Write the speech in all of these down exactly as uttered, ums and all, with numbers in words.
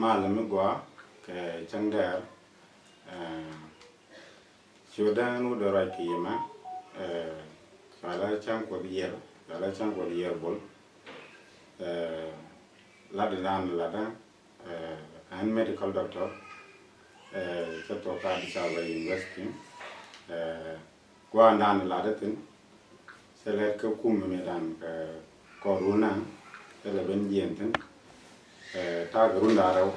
Malɛ mi gɔaa kɛ cäŋ dɛɛr. Ciötdä ɛn wut dee ruac kɛ yɛ mɛ. Cualɛ cäŋ Kuoth Yiɛr, cualɛ cäŋ Kuoth Yiɛr Bol. Latdä dan latdä, ɛn medical doctor, cä thuɔ̱k kä Addis Ababa University. Gua̱a̱ndan latdä thi̱n, cä lɛt kä kum mi dan kɛ kɔr wunä, cä lɛ ben jiɛn thi̱n. Ta̱a̱ kɛ run da̱ŋ rɛw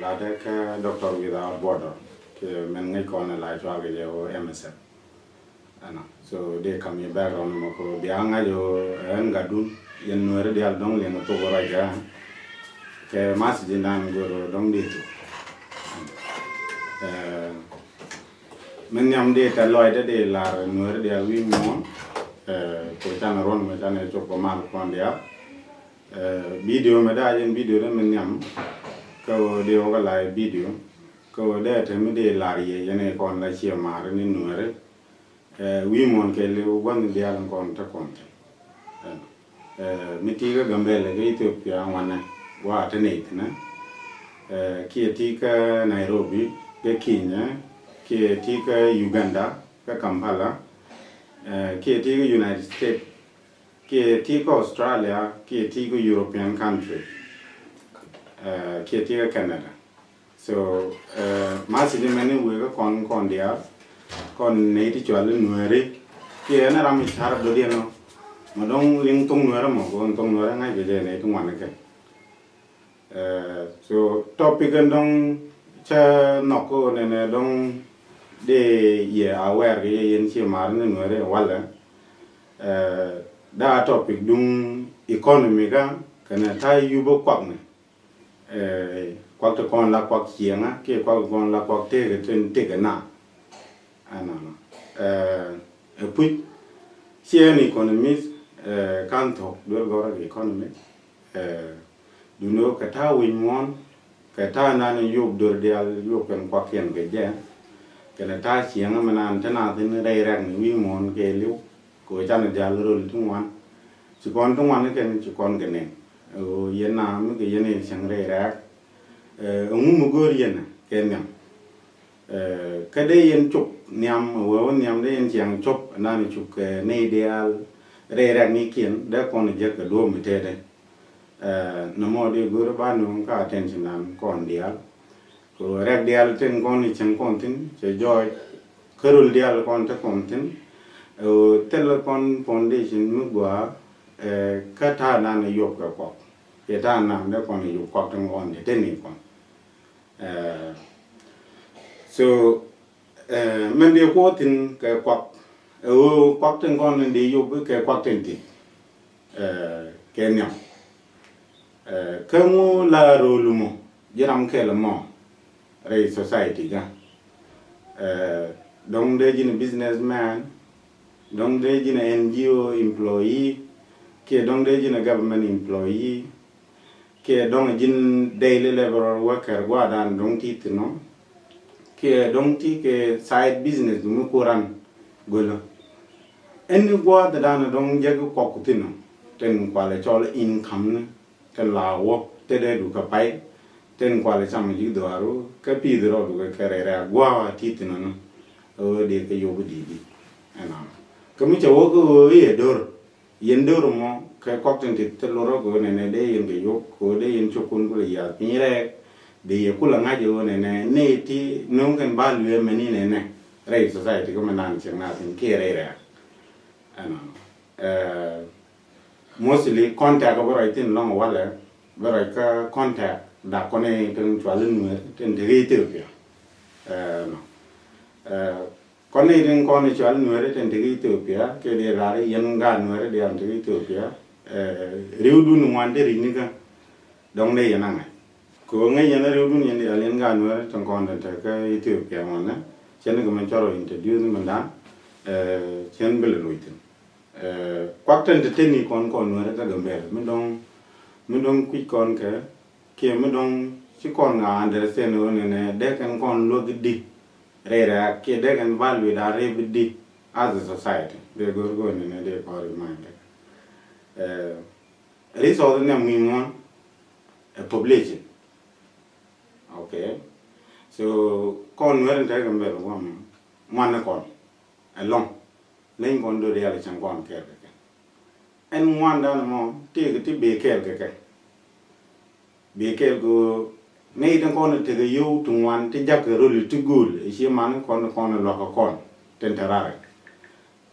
latdä kä Doctor Without Border, kɛ mɛn ŋäc kɔn la cɔal kɛ jɛ ɣöö M S F. Ɛnɔ. So dee kam yɛ background mɔ kɛ ɣöö bia ŋa̱c ɣöö ɛn gatdun yɛn Nuääri diaal dɔ̱ŋ liɛŋ thok ruac kɛ. Kɛ message dan go̱o̱r ɣöö dɔ̱ŋ dee thok. Min nhiam dee tɛth lɔcdä dee lar Nuääri diaal wi̱i̱ muɔ̱ɔ̱n. Kɛ canɛ ruɔ̱n mɛ canɛ cop kɛ mal kɔn diaal. Video mɛ daa jɛn video dee min nhiam. Kä ɣöö dee wä kɛ la video. Kä ɣöö dee te mi dee lar yɛ yɛn ɛ kɔn la ciɛ mar ni Nuääri. Wi̱i̱ muɔ̱ɔ̱n kɛ liw gua̱n diaal in kɔn te kɔn te. Mi ti kä Gambɛlɛ kä Ethiopia ŋuanɛ wa te ney thinɛ. Kiɛ ti kä Nairobi kä Kenya, kiɛ ti kä Uganda kä Kampala, kiɛ ti kä United States, kiɛ ti kä Australia, kiɛ ti kä European country, kiɛ ti kä Canada. So message mɛn ni wëë kä kɔn kɔn diaal, kɔn ney ti cual Nuääri. Kiɛ ni ram i̱ car dɔ̱diɛn nɔ mɛ dɔ̱ŋ liŋ thok Nuäärä mɔ kɛ ɣöö thok Nuäärä ŋa̱c kɛ jɛ ney ti ŋuan kɛ. So topic ɛn dɔ̱ŋ cä nhɔk kä nɛnɛ dɔ̱ŋ dee yɛ aware kɛ yɛ yɛn ciɛ mar ni Nuääri walɛ. Daa topic duŋ economy kä kɛnɛ ta̱a̱ yupä kuaknɛ. Kuak ti kɔn la kuak ciɛŋä kiɛ kuak ti kɔn la kuak tëëkɛ tin tëëkɛ na. Ɛnɔnɔ. Ɛ puc ciɛ ni economist kan thok duel gɔrɔ kɛ economy. Dundo kɛ ta̱a̱ wi̱ny muɔ̱ɔ̱n kɛ ta̱a̱ nan yop dor dial yop kɛn kuak kiɛn kɛ jɛ. Kɛnɛ ta̱a̱ ciɛŋä mi nan te na thin rɛy rɛk ni wi̱i̱ muɔ̱ɔ̱n kɛ liw. Kɛ ɣöö canɛ diaal röl ti ŋuan. Ci kɔn ti ŋuan kɛn ci kɔn kɛ nɛn. Ɣöö yɛn na mi kɛ yɛn in cieŋ rɛy rɛk. Ɛŋu mi go̱o̱r yɛn kɛ nhiam. Kä dee yɛn cop nhiam ɣöö wä nhiam dee yɛn ciaŋ cop nan cuk kɛ nɛy diaal rɛy rɛk ni kiɛn dee kɔn jek kɛ duɔ̱ɔ̱p mi tëëdɛ. Nɔmɔ dee go̱o̱r ba nuŋ ka attention nan kɔn diaal. Kɛ ɣöö rɛk diaal tin kɔn i̱ cieŋ kɔn thi̱n cɛ jɔɔc. Kä röl diaal kɔn te kɔn thi̱n. Ɛ ɣöö thilɛ kɔn foundation mi gɔaa. Kä ta̱a̱ nan ɛ yop kɛ kuak. Kɛ ta̱a̱ nan dee kɔn ɛ yop kuak tin kɔn te te ni kɔn. So mɛn dee kuɔth thi̱n kɛ kuak. Ɛ ɣöö kuak tin kɔn in dee yop kɛ kuak tin ti. Kɛ nhiam. Kä ŋu la rööl mɔ ji̱ ram kɛl mɔ rɛy society kä. Dɔ̱ŋ dee ji̱n businessman, dɔ̱ŋ dee ji̱n N G O employee, kiɛ dɔ̱ŋ dee ji̱n government employee, kiɛ dɔ̱ŋ ji̱n daily laborer worker guadan dɔ̱ŋ ti thi̱n ɔ. Kiɛ dɔ̱ŋ ti kɛ side business mi kuran gölä. Ɛn ni guadan dɔ̱ŋ jek kuak thi̱n ɔ. Tin kualɛ cɔl income ni. Tin la wä te dee dukɛ pay. Tin kualɛ cam ji̱ dhuaaru kä pi̱i̱th rɔ dukɛ kɛ rɛy rɛy a gua̱a̱ ti thi̱n ɔ ni. Ɣöö dee kɛ yop di di. Ɛnɔ. Kä mi cɛ wä kä ɣöö i̱ ɛ dör. Yɛn dör mɔ kɛ kɔk tin ti thil lorä kɛ ɣöö nɛnɛ dee yɛn kɛ yop kɛ ɣöö dee yɛn cok kun kulɛ yath piny rɛɛk. Dee yɛ kulɛ ŋa̱c ɣöö nɛnɛ ni ti no̱o̱ŋ kɛn ba luee mɛni nɛnɛ rɛy society kä mɛ nan cieŋ na thi̱n kiɛ rɛy rɛɛk. Ɛnɔ. Mostly contact bä rɔy thin lɔŋ walɛ bä rɔy kä contact dak kɔni tin cual in nuer tin te Ethiopia. Ɛnɔ. Kɔn ni tin kɔn i̱ cual nuɛri tin te Ethiopia kɛ diɛ lar i̱ yɛn gaat nuɛri diaal te Ethiopia. Riwdun ŋuan te ri̱c ni kä dɔŋ dee yɛn aŋa̱c. Kɛ ɣöö ŋäc yɛn riwdun yɛn diaal yɛn gaat nuɛri tin kɔn tin te kä Ethiopia ŋuan nɛ cɛn kɛ mɛn cɔr introduce mɛn dan. Cɛn bi lɛ loc thin. Kuak tin te teni kɔn kɔn nuɛri kä Gambɛl mi dɔŋ mi dɔŋ kui̱c kɔn kɛ kiɛ mi dɔŋ ci kɔn ŋa understand ɣöö nɛnɛ dee kɛn kɔn luäk di rɛy rɛ̈ɛ̈k kiɛ dee kɛn value da rɛy bi di as a society. Dee go̱r go̱r nɛnɛ dee kɔn remind. Resource ni a muhimu ɛ population. Okay. So kɔn Nuɛr in te Gambɛl guam ŋuan ni kɔn ɛlɔŋ. Leny kɔn dot diaal cieŋ kɔn kɛɛl kɛ kɛ. Ɛn ŋuandan mɔ tëëkɛ ti bëë kɛɛl kɛ kɛ. Bëë kɛɛl kɛ ɣöö nɛy tin kɔn tekɛ yio̱w ti ŋuan ti jakä röli ti gööl ɛ cie man kɔn kɔn luakä kɔn tin te rarɛ.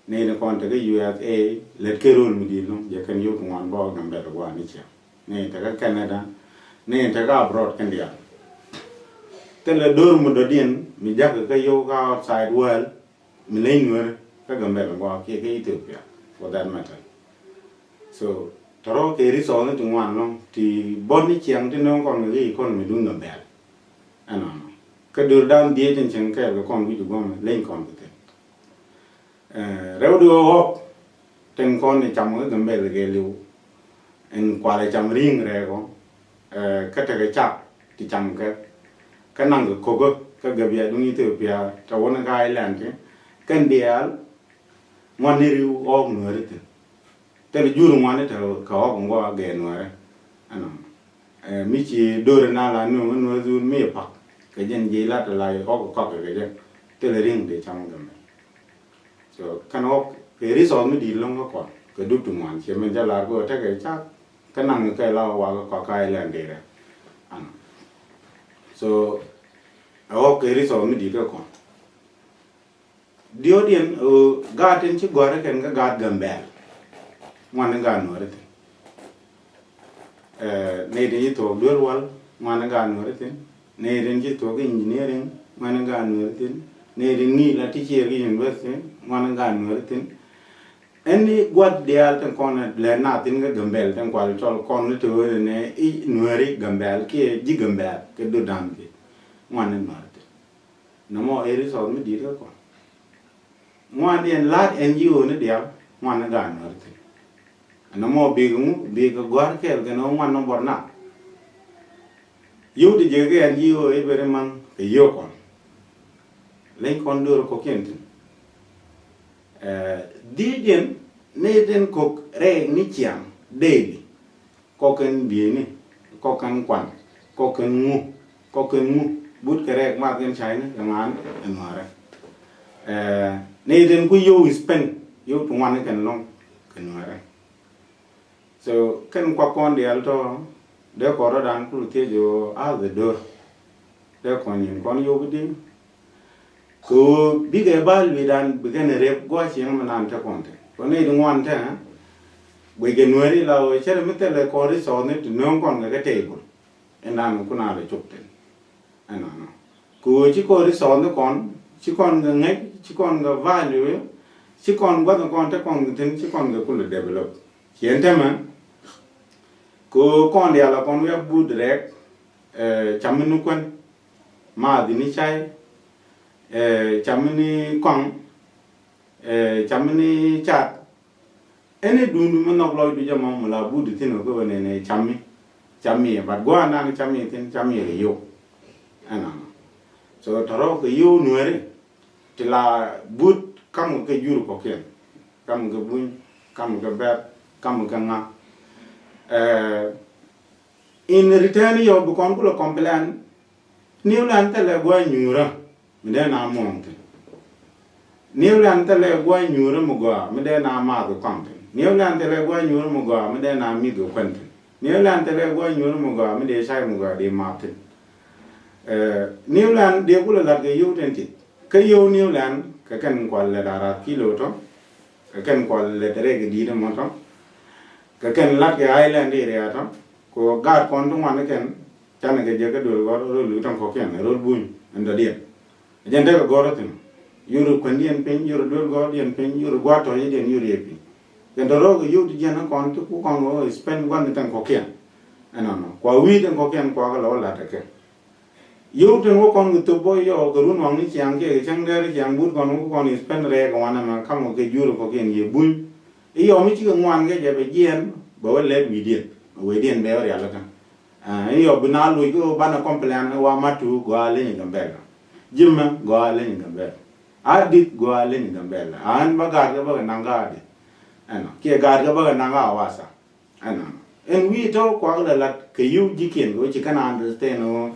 Nɛy tin kɔn tekɛ U S A lät kɛ röl mi di̱i̱t lo̱ŋ jɛ kɛn yio̱w ti ŋuan bä Gambɛl gua̱a̱ ni ciɛ. Nɛy tekɛ Canada, nɛy tekɛ abroad kɛn diaal. Thilɛ do̱r mi dɔ̱diɛn mi jakä kɛ yio̱w kä outside world mi leny Nuɛr kä Gambɛl gua̱a̱ kiɛ kä Ethiopia for that matter. So tɔrɔ kɛ resource ni ti ŋuan lɔŋ ti bɔt ni ciaŋ ti nööŋ kɔn kɛ kɛ economy duŋ Gambɛl. Ɛnɔnɔ kä dördan dhieec tin cieŋ kɛɛl kɛ kɔn wi̱c guɔ̱mɛ leny kɔn kɛ kɛ. Rɛw di ɣɔk tin kɔn ni cam kä Gambɛl kɛ liw. Ɛn kualɛ cam ri̱ŋ rɛɛkɔ kä tekɛ cak ti cam kɛ. Kä naŋ kɛ kokä kä Gambɛl duŋ Ethiopia tɛ wä ni kä island ti kɛn diaal. Ŋuan ni riw ɣɔk Nuɛri thin. Thilɛ jur ŋuan ni te kɛ ɣɔk ŋuan gɛ Nuɛri. Ɛnɔ mi ci döri na la nuŋ Nuɛri dhur mi pak kɛ jɛn ji̱ lat la ɣɔk kɔk kɛ jɛ. Thilɛ ri̱ŋ dee cam Gambɛl. So kɛn ɣɔk kɛ resource mi di̱i̱t lo̱ŋ kä kɔn kɛ dup ti ŋuan ciɛ min jɛ lar kɛ ɣöö tekɛ cak. Kä naŋ kɛ la wak kɔk ka ilɛn dirɛ. Ɛnɔ so ɛ ɣɔk kɛ resource mi di̱i̱t kä kɔn. Diɔ̱ɔ̱diɛn ɣöö gaat tin ci gɔ̱a̱r kɛn kä gaat Gambɛl. Ŋuan ni gaat Nuɛri thin. Nɛy tin ci thuɔ̱k duel wal ŋuan ni gaat Nuɛri thin. Nɛy tin ci thuɔ̱k engineering ŋuan ni gaat Nuɛri thin. Nɛy tin ŋi̱i̱c la ti ciɛɛr kä university ŋuan ni gaat Nuɛri thin. Ɛn ni gua̱th diaal tin kɔn lɛ na thin kä Gambɛl tin kual cɔl kɔn ni te ɣöö ni i̱ Nuɛri Gambɛl kiɛ ji̱ Gambɛl kɛ dut da̱ŋ thin. Ŋuan ni Nuɛri thin. Nɔmɔ ɛ resource mi di̱i̱t kä kɔn. Ŋuan diɛn la̱t N G O ni diaal ŋuan ni gaat Nuɛri thin. Nɔmɔ bikɛ ŋu bikɛ gɔ̱a̱r kɛɛl kɛ ni ŋuan ni bɔr na. Yio̱w ti jek kɛ N G O i̱ beri maŋ kɛ yio̱w kɔn. Leny kɔn döör kɔkiɛn thin. Dhi̱i̱diɛn ni tin kɔk rɛɛk ni ciaŋ daily. Kɔk kɛn bieyni, kɔk kɛn kuan, kɔk kɛn ŋu, kɔk kɛn ŋu. But kɛ rɛɛk math kɛn cayni kɛ ŋa̱a̱n kɛ Nuɛrɛ. Ni tin ku yio̱w spend yio̱w ti ŋuan kɛn lɔŋ kɛ Nuɛrɛ. So kɛn kuak kɔn diaal tɔ dee kɔn rɔ̱dan kulu thiec ɣöö a dhɛ do̱r. Dee kɔn nyin kɔn yio̱w bi di̱n. Kɛ ɣöö bikɛ ba lui̱dan bi kɛn rep gua̱c cieŋ mi nan te kɔn te kɔn nɛy ti ŋuan te. Guic kɛ Nuɛri la ɣöö cärɛ mi thilɛ kɔn resource ni ti nööŋ kɔn kɛ kɛ table. Indan kun a lɛ cop te. Ɛnɔnɔ kɛ ɣöö ci kɔn resource ni kɔn ci kɔn kɛ ŋäc ci kɔn kɛ value ci kɔn gua̱th kɔn te kɔn kɛ thin ci kɔn kɛ kulɛ develop. Ciɛn temɛ kɛ ɣöö kɔn diaal a kɔn wiak but direct. Cam mi ni kuän. Maath ni cay. Cam mi ni kɔŋ. Cam mi ni cat. Ɛn i̱ duundu mi nhɔk lɔcdu jɛ mɔ mi la but thin ɔ kɛ ɣöö nɛnɛ cam mi. Cam mi but gua̱a̱r nan cam mi thin cam mi kɛ yio̱w. Ɛnɔnɔ so tɔ̱rɔ kɛ yio̱w Nuɛri. Ti la but kam kɛ jur kɔkiɛn kam kɛ buny kam kɛ bɛr kam kɛ ŋa. In return yɔ bi kɔn kulɛ complain. New Land thilɛ gua̱a̱ nyuurä mi dee na muɔ̱ɔ̱ŋ thin. New Land thilɛ gua̱a̱ nyuurä mi gɔaa mi dee na maath kɔaŋ thin. New Land thilɛ gua̱a̱ nyuurä mi gɔaa mi dee na mi̱th kɛ kuɛn thin. New Land thilɛ gua̱a̱ nyuurä mi gɔaa mi dee cay mi gɔaa dee maath thin. New Land dee kulɛ la̱t kɛ yio̱w tin tit. Kä yio̱w New Land kɛ kɛn kual lɛt a rath kilo tɔ. Kɛ kɛn kual lɛt rɛk di̱i̱t mɔ tɔ. Kɛ kɛn lat kɛ island area tɔ. Kɛ ɣöö gaat kɔn ti ŋuan ni kɛn canɛ kɛ jɛ kä duel gɔr rol wi̱i̱ tɔŋ kɔkiɛn rol buny ɛn dɔ̱diɛn. Jɛn tekɛ gɔr thin. Yur kuɛndiɛn piny yur duel gɔrdiɛn piny yur gua̱a̱r tɔ̱ yediɛn yur yɛ piny. Jɛn tɔ rɔɔk kɛ yur ti jiɛn ni kɔn ti ku kɔn ɣöö spend gua̱n ni tɛn kɔkiɛn. Ɛnɔnɔ kua wi̱i̱ tɛn kɔkiɛn kua kɛ lɔ lat kɛ kɛ. Yio̱w tin wä kɔn kɛ thop bä yɔ kɛ run waŋni ciaŋ kiɛ kɛ cäŋ dɛr ciaŋ but kɔn wä kɔn i̱ spend rɛɛk kɛ wanɛ mɛ ka̱m kɛ jur kɔkiɛn yɛ buny. I̱ yɔ mi cikɛ ŋuan kɛ jɛ bɛ jiɛn bɛ wä lɛt wi̱i̱diɛn bɛ wecdiɛn bɛ wä rial kä. I̱ yɔ bi na loc kɛ wä banɛ complain wa matu gɔaa leny Gambɛl. Jimɛ gɔaa leny Gambɛl. Adit gɔaa leny Gambɛl. An bä gaat kɛ bä kɛ naŋ kä adit. Ɛnɔ kiɛ gaat kɛ bä kɛ naŋ kä awasa. Ɛnɔ ɛn wi̱i̱ tɔ̱ kuak lɛ lat kɛ yiw ji̱kiɛn kɛ wä ci kɛn understand ɣöö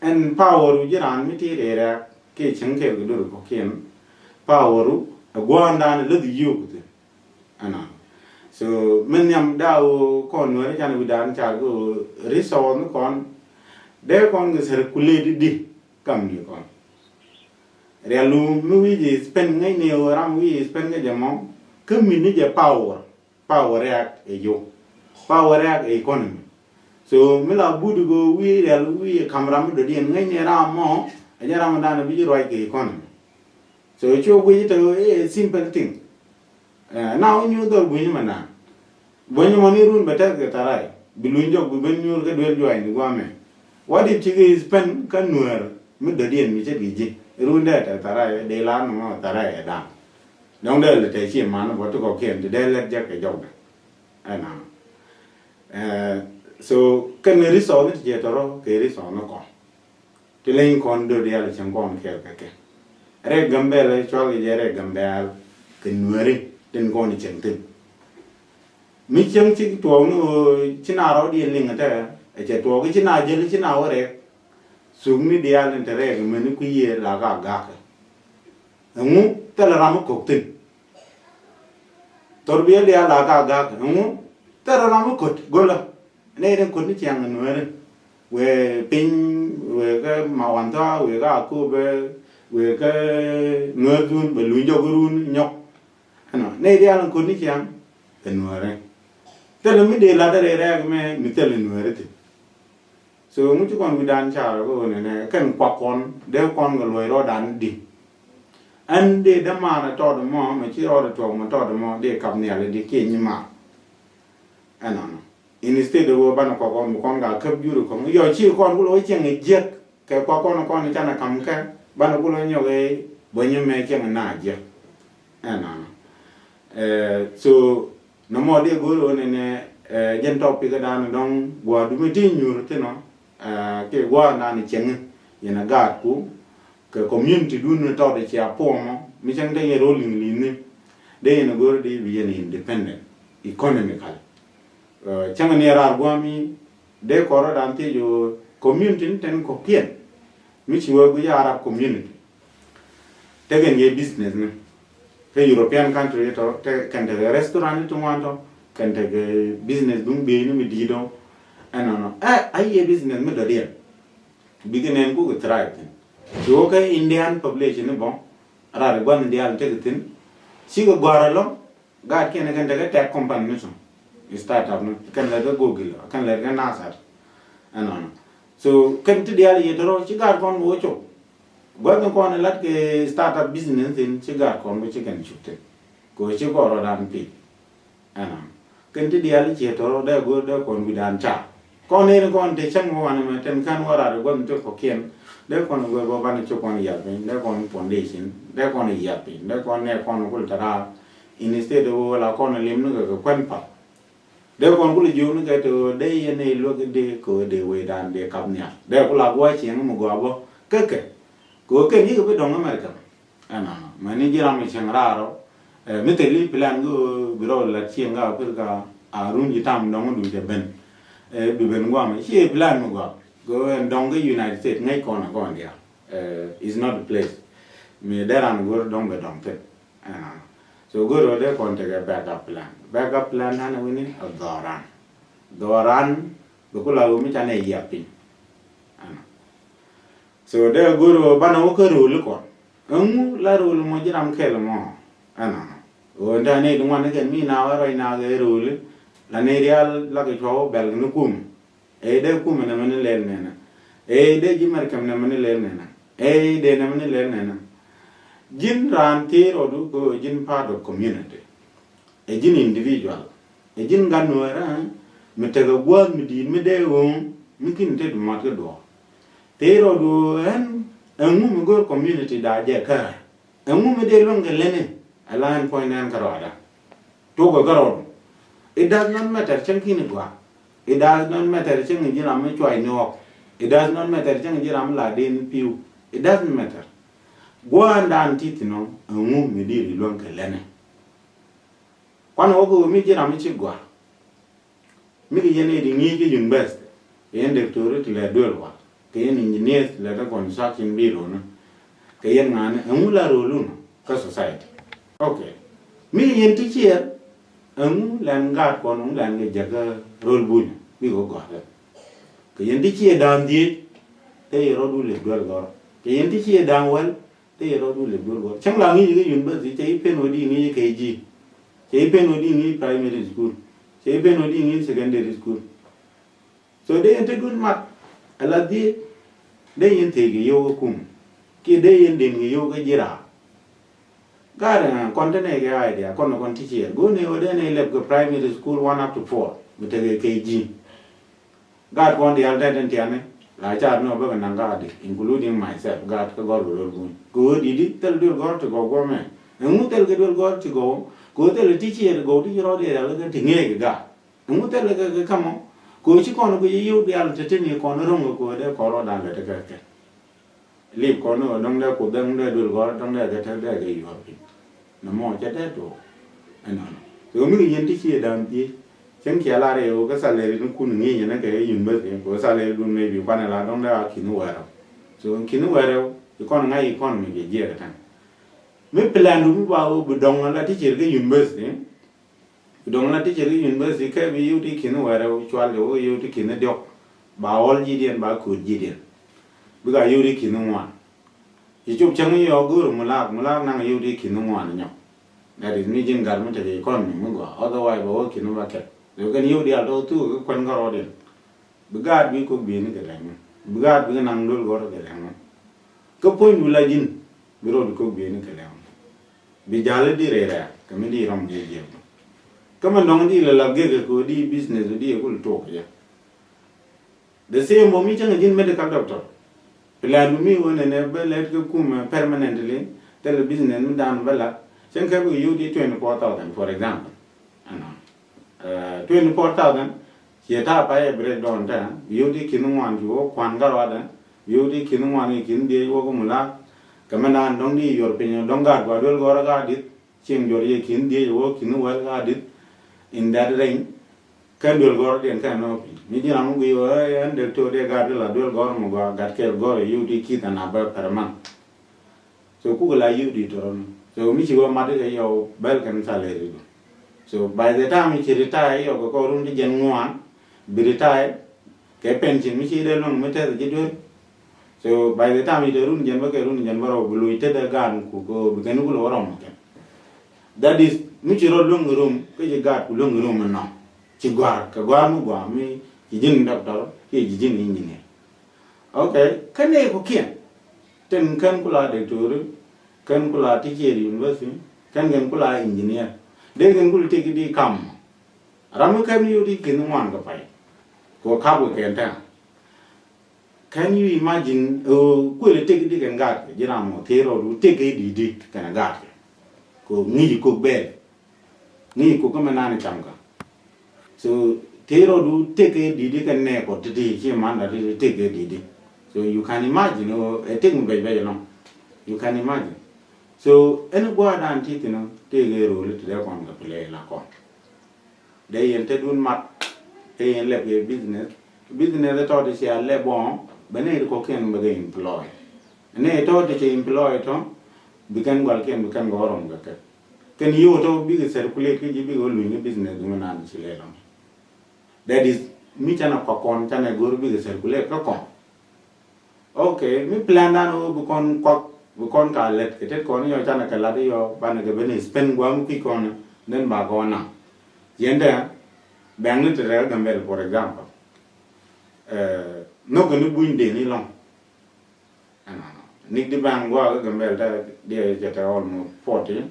Ɛn power wu ji̱ raan mi ti rɛɛrɛ kiɛ cieŋ kɛɛl kɛ dor kɔ̱kiɛn. Power wu ɛ gua̱a̱ndan lä dhi yio̱o̱k thi̱n. Ɛnɔ. So min nhiam daw kɔn nuɛri can wi̱dan car kɛ resource ni kɔn. Dee kɔn kɛ circulate di kam ni kɔn. Rial wu mi wi̱i̱ ji̱ spend ŋäcni ram wi̱i̱ ji̱ spend kä jɛ mɔ. Kä mi ni jɛ power. Power riak ɛ yo. Power riak ɛ economy. So mi la budi go wi̱i̱ rial wi̱i̱ kam ram mi dɔ̱diɛn ŋäcni ram mɔ. Ɛ jɛ ram dan bi ji̱ ruac kɛ economy. So cu guic te ɛ simple thing. Eh, na wä nyuur dhɔr buny mɛ na. Buny mɔ ni run bɛ tɛth kɛ tharay. Bi luny jɔk bi ben nyuur kä duel juany ni guamɛ. What if ci kɛ spend kä nuɛr mi dɔ̱diɛn mi cɛ gi ji̱. Run dee tɛth tharay dee la nɔmɔ tharay ɛ da̱a̱ŋ. Dɔ̱ŋ dee lɛ tɛ ci man bɔ ti kɔkiɛn ti dee lɛt jɛ kɛ jɔkdɛ. Ɛna. Eh, so kɛn resource ni ti jɛ tɔrɔ kɛ resource ni kɔn. Ti leny kɔn dööd yal cieŋ kɔn kɛɛl kɛ kɛ. Rɛk Gambɛl cual kɛ jɛ rɛk Gambɛl kɛ nuɛri tin kɔn cieŋ thin. Mi cieŋ cik tuɔɔk ni ɣöö ci na rɔɔdiɛn liŋ tɛ, ɛ cɛ tuɔɔk ci na jäl ci na wä rɛk. Suk ni diaal in te rɛk mɛni kui̱ yiëë la ka gakä. Ɛŋu thilɛ ram mi kok thin. Thor biɛl diaal la ka gakä. Ɛŋu thilɛ ram mi kot go̱lä. Nɛy tin kut ni ciaŋ nuɛɛri wëë piny wëë kä Mawantha wëë kä Akobo wëë kä nuɛɛr thun bɛ luny jɔk run nyɔk. Ɛnɔ nɛy diaal in kut ni ciaŋ kɛ nuɛɛri. Thilɛ mi dee lat rɛy rɛɛk mɛ mi thilɛ nuɛɛri thin. So ŋu ci kɔn wi̱dan carɛ kä ɣöö nɛnɛ kɛn kuak kɔn dee kɔn kɛ luɔc rɔɔdan di. Ɛn dee dämaanɛ tɔɔt mɔ mɛ ci rɔɔdɛ tuɔɔk mɛ tɔɔt mɔ dee kap nhial di kiɛ nyimaar. Ɛnɔnɔ. Instead of banɛ kɔk kɔn bi kɔn ka käp juri kɔn yɔ ci kɔn ku lo̱ cieŋ jiäk kɛ kɔk kɔn kɔn canɛ kam kɛ banɛ ku lo̱ nyɔk ɛ bä nyɛ mɛ cieŋ na jiäk. Ɛnɔnɔ. Eh, so nɔmɔ di go̱o̱r ɣöö nɛnɛ eh, jɛn topic dan dɔŋ gua̱a̱r dumi ti nyuur thinɔ eh, kɛ gua̱a̱r dan cieŋ yɛn a gaat ku kɛ community dun ni tɔt cia puɔmɔ mi cäŋ te yɛn rol in li̱n ni dee yɛn a go̱o̱r di bi yɛn independent economically. Eh, cäŋ ni raar gua̱a̱mi dee kɔrɔ dan thiec ɣöö community ni ten kɔ̱kiɛn mi ci wee guic Arab community. Tekɛ ni business ni. Kä European country tɔ, te kɛn tekɛ restaurant ti ŋuan tɔ, kɛn tekɛ business duŋ biey ni mi di̱i̱t tɔ. Ɛnɔnɔ. Ɛ, a yɛ business mi dɔ̱diɛn. Bikɛ nɛn kukɛ thrive thin. Ti wä kä Indian population ni bɔ. Rat gua̱n diaal tekɛ thin. Cikɛ gɔ̱a̱r ɛlɔ̱ŋ. Gaat kiɛn kɛn tekɛ tech company ni tɔ. Startup ni. Kɛn lɛr kɛ Google, kɛn lɛr kɛ NASA. Ɛnɔnɔ. So kɛn ti diaal yɛ tɔrɔ ci gaat kɔn kɛ wä cop. Gua̱th ni kɔn lat kɛ startup business in ci gaat kɔn kɛ ci kɛn cuk thin. Kɛ wä ci kɔn rɔ dan piny. Ɛnɔnɔ. Kɛn ti diaal ciɛ tɔrɔ dee go̱o̱r dee kɔn wi̱dan ca. Kɔn in kɔn te cäŋ wä wanɛ mɛ ten kän wä rat gua̱th ni ti kɔkiɛn. Dee kɔn go̱o̱r bä banɛ ci kɔn yal piny, dee kɔn foundation, dee kɔn yal piny, dee kɔn nɛ kɔn kul te raar. Instead of wä la kɔn lim ni kɛ kɛ kuɛn pal. Dee kɔn kulɛ jiök ni kɛ te ɣöö dee yɛn nɛy luäk dee kɛ ɣöö dee wecdan dee kap nhial. Dee ku la gua̱c cieŋ mi gɔaa bä kä kɛ. Kɛ ɣöö kɛn yikɛ bi dɔ̱ŋ America. Ɛnɔnɔ. Mɛni ji̱ ram mi cieŋ raar ɔ. Ɛ, mi thil i̱ plan kɛ ɣöö bi rɔ lat cieŋ kä Africa a run ji̱ tam dɔ̱ŋ duc ɛ ben. Ɛ, bi ben guam. Ci plan mi gɔaa. Kɛ ɣöö ɛn dɔ̱ŋ kä United States ŋäc kɔn ɛ kɔn diaal. Ɛ, is not the place. Mi dee ran go̱r dɔ̱ŋ bɛ dɔ̱ŋ thin. Ɛnɔnɔ. So go̱o̱r ɣöö dee kɔn tekɛ backup plan. Backup plan nanɛ wi̱ni a dhɔran. Dhɔran bi ku la ɣöö mi canɛ yiap piny. Ɛnɔ. So dee go̱o̱r ɣöö banɛ wä kä ro̱o̱li kɔn. Ɛŋu la ro̱o̱li mɔ ji̱ ram kɛl mɔ. Ɛnɔnɔ. Ɣöö ntä ni di ŋuan ni kɛn mi na wä ruac na kɛ ro̱o̱li. La ni rial la kɛ cuɔ wä bɛl ni kum. Ɛ dee kumɛ nɛmɛ ni lɛl nɛnɛ. Ɛ dee ji̱ mɛr kɛm nɛmɛ ni lɛl nɛnɛ. Ɛ dee nɛmɛ ni lɛl nɛnɛ. Ji̱n raan thiee rɔɔdu kɛ ɣöö ji̱n part of community. Ɛ ji̱n individual. Ɛ ji̱n gat nuäärä mi tekɛ gua̱a̱th mi di̱i̱t mi dee ɣööŋ mi kin te dumat kä duɔ̱ɔ̱r. Thiee rɔɔdu ɣöö ɛn ɛŋu mi go̱o̱r community da̱a̱ jɛ kärä. Ɛŋu mi dee luäŋ kɛ leni ɛ la ɛn puɔ̱ny nɛn kärɔɔda. Tuɔkɛ kärɔɔdu. It does not matter cäŋ kini gɔaa. It does not matter cäŋ ji̱ ram mi cuay ni ɣɔk. It does not matter cäŋ ji̱ ram mi la den pi̱w. It doesn't matter. Gua̱a̱ndan ti thin ɔ ɛŋu mi diri luäŋ kɛ lɛnɛ. Kuan ɣɔk ɣöö mi ji̱ ram mi ci gɔaa. Mi kɛ yɛn i̱ di ŋi̱i̱c kä university kɛ yɛn dɔktori ti lɛ duel wal. Kɛ yɛn engineers lɛ kä construction bureau ni. Kɛ yɛn ŋa̱ni ɛŋu la role wun kä society. Okay. Mi yɛn ti ciɛ ɛŋu lɛn gaat kɔn ɛŋu lɛn kɛ jäkä role buny mi kɛ gɔ̱a̱rɛ. Kɛ yɛn ti ciɛ da̱a̱n dhieec te yɛ rɔɔdu lɛ duel gɔ̱rä. Kɛ yɛn ti ciɛ da̱a̱n wäl te yɛ rɔɔdu lɛ duel gɔ̱rä. Cäŋ la ŋi̱i̱c kɛ university cɛ i̱ pen wä di ŋi̱i̱c kɛ ji. Cɛ i̱ pen wä di ŋi̱i̱c primary school. Cɛ i̱ pen wä di ŋi̱i̱c secondary school. So dee yɛn te duun mat ala dhieec. Dee yɛn thieec kɛ yio̱w kɛ kum kiɛ dee yɛn den kɛ yio̱w kɛ ji̱ raar. Gaat ɛn kɔn te nɛy kɛ idea kɔn kɔn ti ciɛɛr go̱o̱r ni ɣöö dee nɛy lɛp kɛ primary school one up to four mi tekɛ K G. Gaat kɔn diaal tɛt in tiani la caat ni ɣöö bäkɛ naŋ gaat di including myself gaat kä gɔr kɛ rol buny kɛ ɣöö di di thil duel gɔr ti gɔw guɔmɛ. Ɛŋu thil kɛ duel gɔr ti gɔw kɛ ɣöö thil ti ciɛɛr gɔw ti ci rɔɔd iɛɛr ala kɛ ti ŋeek kɛ gaat. Ɛŋu thilɛ kɛ kɛ kamɔ kɛ ɣöö ci kɔn kɛ yio̱w diaal te tini kɔn ro̱ŋ kɛ kɛ ɣöö dee kɔn rɔɔdan lɛ te kɛ kɛ. Lip kɔn ɣöö dɔ̱ŋ dee kuoth dee dee duel gɔ̱rä dɔ̱ŋ dee kɛ te dee kɛ yuɔr piny. Nɛ mɔ cɛ dee tuɔɔk. Ɛnɔnɔ kɛ ɣöö mi kɛ yɛn ti ci ɛ da̱a̱n dhieec. Cäŋ kiɛ lar yɛ ɣöö kä salary ni kun ŋi̱i̱c ɛn kɛ university kɛ ɣöö salary dun maybe kuanɛ la dɔ̱ŋ dee a ki̱n wɛrɛw. So ki̱n wɛrɛw ci kɔn ŋa̱c economy kɛ jiɛk ɛ ta̱ŋ. Mi plan du mi ba ɣöö bi dɔ̱ŋ la ti ciɛr kä university. Bi dɔ̱ŋ la ti cɛ ri university kɛ bi yio̱w ti ki̱n wɛrɛ cual jɛ wä yio̱w ti ki̱n diɔk. Ba ɣɔl ji̱diɛn ba kööt ji̱diɛn. Bi ka yio̱w ti ki̱n ŋuan. Ci cop cäŋ yɔ go̱o̱r mulak mulak naŋ yio̱w ti ki̱n ŋuan nyɔk. That is mi ji̱n gat mi tekɛ economy mi gɔaa otherwise ba wä ki̱n ba kɛt. Lɛ kɛn yio̱w diaal tɔ thuk kɛ kuɛn kä rɔɔdiɛn. Bi gaat bi kok bi̱i̱ni kɛ lɛŋ mi bi gaat bi kɛ naŋ dol gɔr kɛ lɛŋ mi. Kä puɔ̱ny du la ji̱n bi rɔɔd kok bi̱i̱ni kɛ lɛŋ mi. Bi ja̱l di rɛy rɛ̈ɛ̈k kɛ mi di rɔm jiɛk jiɛk. Kä mɛn dɔ̱ŋ di lɛ lath gek kɛ ko̱ di business di kul tok kɛ jɛ. The same mɔ mi cäŋ ji̱n medical doctor. Plan du mi wä nɛnɛ bä lɛt kɛ kum permanently thilɛ business mi dan bä lath cäŋ kɛ bi yio̱w di twenty four thousand for example. Ɛnɔ. Twenty four thousand ciɛ ta̱a̱ pay ɛ breakdown tɛ. Yio̱w ti ki̱n ŋuan ci wä kuan kä ruadɛ. Yio̱w ti ki̱n ŋuan kɛ ki̱n dhiec wä kä mulak. Kɛ mɛ naan dɔ̱ŋ di yuɔr piny dɔ̱ŋ gaat gua duel gɔrä gaat di̱th. Cieŋ juɔr yɛ ki̱n dhiec wä ki̱n wäl gaat di̱th. In that range. Kɛn duel gɔrä diɛn kɛn nɔ piny mi ji̱n ram mi gui wä ɛn dek to̱o̱ dee gaat di la duel gɔrä mi gua gat kɛl gɔrä yio̱w ti ki̱th ɛn a bä per month. So kukɛ la yio̱w di tɔrɔn. So mi ci wä mat kɛ yɔw bɛl kɛn salary du. So by the time ci retire yɔw kɛ kɔ run ti jɛn ŋuan bi retire kɛ pension mi ci dee luŋ mi tɛth ji̱ duer. So by the time ci dee run jɛn bä kɛ run jɛn bä rɔw bi loc tetdɛ gaan ku kɛ bi kɛn ku loc rɔm kɛn. That is mi ci rɔ luŋ rum kä ci gaat ku luŋ rum mi nɔ ci gɔar kɛ gɔar mi gɔar mi ci ji̱n doctor kiɛ ci ji̱n engineer. Okay, kä nɛy kɔ̱kiɛn tin kɛn ku la doctor, kɛn ku la teacher university, kɛn kɛn ku la engineer. Dee kɛn ku la tëk di kam. Ram mi kɛn yio̱w ti ki̱n ŋuan kɛ pay. Kɛ kap kɛ kɛn tɛn. Can you imagine? Kuël tëk di kɛn gaat kɛ ji̱ ram mɔ thier rɔɔdu tëk kɛ di di kɛn gaat kɛ. Kɛ ŋi̱i̱c kok bɛɛl. Ni kuk kä mɛ nani cam kä. So tëë rɔɔdu tëkɛ di̱t ikɛ nɛɛkɔ ti̱ti̱ ci man la ti̱ti̱ tëkɛ di̱t. So you can imagine ɛ tëk mi bɛc bɛc ɛlɔ̱ŋ. You can imagine. So ɛn gua̱a̱r dan ti thi̱n tëkɛ rɔɔdu ti dee kɔn kɛ play la kɔn. Dee yɛn te dun mat. Dee yɛn lɛp kɛ business. Business tɔ̱ ti cia lɛp bɔ̱ɔ̱ŋ bɛ nɛy ti kɔ̱kiɛn bɛ kɛ employ. Nɛy tɔ̱ ti cɛ employ tɔ̱ bi kɛn gualkiɛn bi kɛn gɔ̱rɔm kɛ kɛ. Kɛn yio̱w tɔ̱ bikɛ circulate kä ji̱ bikɛ wä luny kä business mi naan ci lɛl ɔn. That is mi canɛ kɔk kɔn canɛ go̱r bikɛ circulate kä kɔn. Okay, mi plan dan wä bi kɔn kɔk bi kɔn ka lɛt kɛ tet kɔn yɔ canɛ kɛ lat yɔ banɛ kɛ ben spend guam kui̱ kɔn. Then ba kɔn na yɛn dɛ bɛŋ ni ti rɛ Gambel for example. Nhɔk kɛ ni buny den ilɔŋ. Ɛnɔnɔ. Nik di bank gua kä Gambel ta diɛ jɛ tɛ almost forty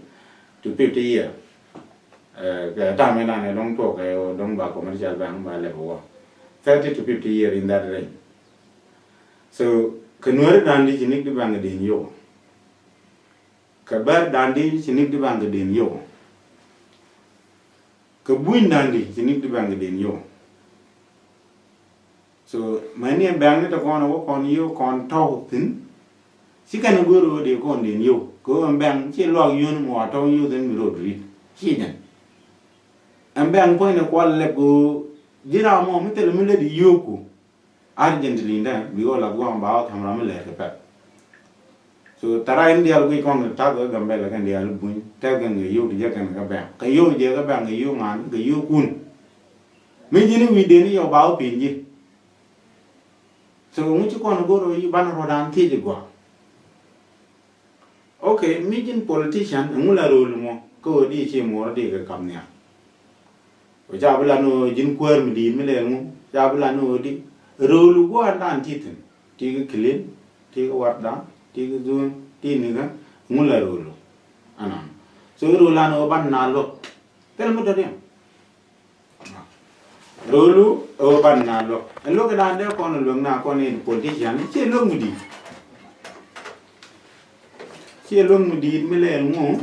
to fifty year. Kɛ tam inan ɛ dɔŋ tuɔk ɛ dɔŋ ba commercial bank ba lɛp wä thirty to fifty year in that range. So kɛ nuɛri dan di ci nik di bank din yow. Kɛ bɛr dan di ci nik di bank din yow. Kɛ buny dan di ci nik di bank din yow. So mɛni ɛn bɛŋ ni tɛ kɔn wä kɔn yio̱w kɔn tɔ̱w thi̱n. Ci kɛn go̱o̱r wä dee kɔn den yio̱w kɛ wä ɛn bɛŋ ci luak yio̱n mɔ a tɔ̱w yio̱w thi̱n mi ro̱d ri̱t ci jɛn. Ɛn bɛŋ puɔ̱ny ni kual lɛp kɛ wä ji̱ ram mɔ mi thil mi lät yio̱w ku. Urgently dɛ bi wä la guam ba wä camera mi lɛt kɛ pɛt. So tara in dial gui kɔn kɛ tak kɛ Gambɛla kɛn dial buny tɛk kɛn kɛ yio̱w ti jɛ kɛn kɛ bɛn kɛ yio̱w jɛ kɛ bɛn kɛ yio̱w ŋan kɛ yio̱w kun. Mi ji̱n i̱ wi̱i̱ den i̱ yɔ ba wä pin ji̱. So ŋu ci kɔn go̱r ɣöö yi banɛ ruɔ̱dan thiec i̱ gɔaa. Ok, mi ji̱n politician ɛŋu la rööl mɔ kä ɣöö di ci muɔɔr di kɛ kam nhial. Ɣöö ca bi lan ɣöö ji̱n kuäär mi di̱i̱t mi lɛl ŋu ca bi lan ɣöö di rööl gua̱a̱r dan ti thi̱n ti kɛ clean ti kɛ warda ti kɛ dhuun ti nikä ɛŋu la rööl. Anan so rööl an ɣöö ban na luɔk thil mi tɔ̱diɛn. Rolu ɛ wä ban na luɔk ɛn luɔk kɛ dan dee kɔn luɔk na kɔn in politician ciɛ luɔk mi di̱i̱t. Ciɛ luɔk mi di̱i̱t mi lɛɛl ŋu.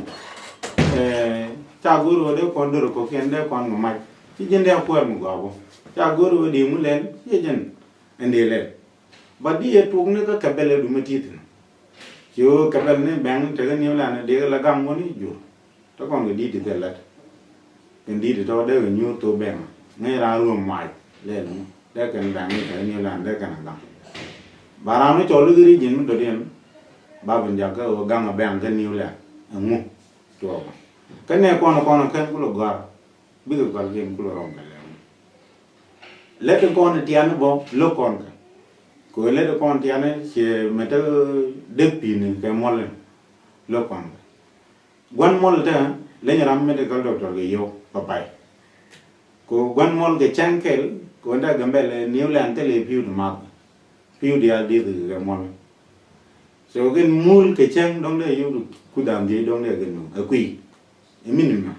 Ca go̱r wä dee kɔn dor kɔkiɛn dee kɔn mi mac ci jɛn dee akuɛɛr mi gɔabɔ. Ca go̱r wä di ŋu lɛl ciɛ jɛn ɛn dee lɛl. Ba di yɛ tuɔk ni kä kɛbɛl ɛ dumä ti thi̱n. Ci ɣöö kɛbɛl ni bɛŋ tekɛ niw lan dee la gaŋ wä ni jur. Te kɔn kɛ di̱t ti thil lät kɛn di̱t ti tɔ dee kɛ nyuur thok bɛŋ. Ŋäc raan ruɔ̱m mac lɛl ni dee kɛn bɛŋ ni tekɛ niw lan dee kɛn a gaŋ. Ba raan mi cɔl i̱ kɛ region mi dɔ̱diɛn ba bin jak kä ɣöö gaŋ a bɛŋ kä niw lan ɛŋu. Tuɔɔk kä nɛ kɔn kɔn kɛn kulɛ gɔ̱a̱r. Bikɛ gɔl kiɛn kulɛ rɔm kɛ lɛm. Lɛt kɔn tian bɔ lo̱k kɔn kɛ. Kɛ lɛt kɔn tian ciɛ mɛ te dek pi̱ni kɛ mɔlɛ lo̱k kɔn kɛ. Gua̱n mɔl te leny ram medical doctor kɛ yio̱w pay pay. Kɛ gua̱n mɔl kɛ cɛŋ kɛl kɛ wendɛ Gambɛl niw lɛn thilɛ pi̱w di math. Pi̱w diaal dieth kɛ mɔl. So kɛn mul kɛ cäŋ dɔ̱ŋ dee yio̱w kut da̱a̱n dhiec dɔ̱ŋ dee kɛ nu ɛ kui̱. Ɛ minimum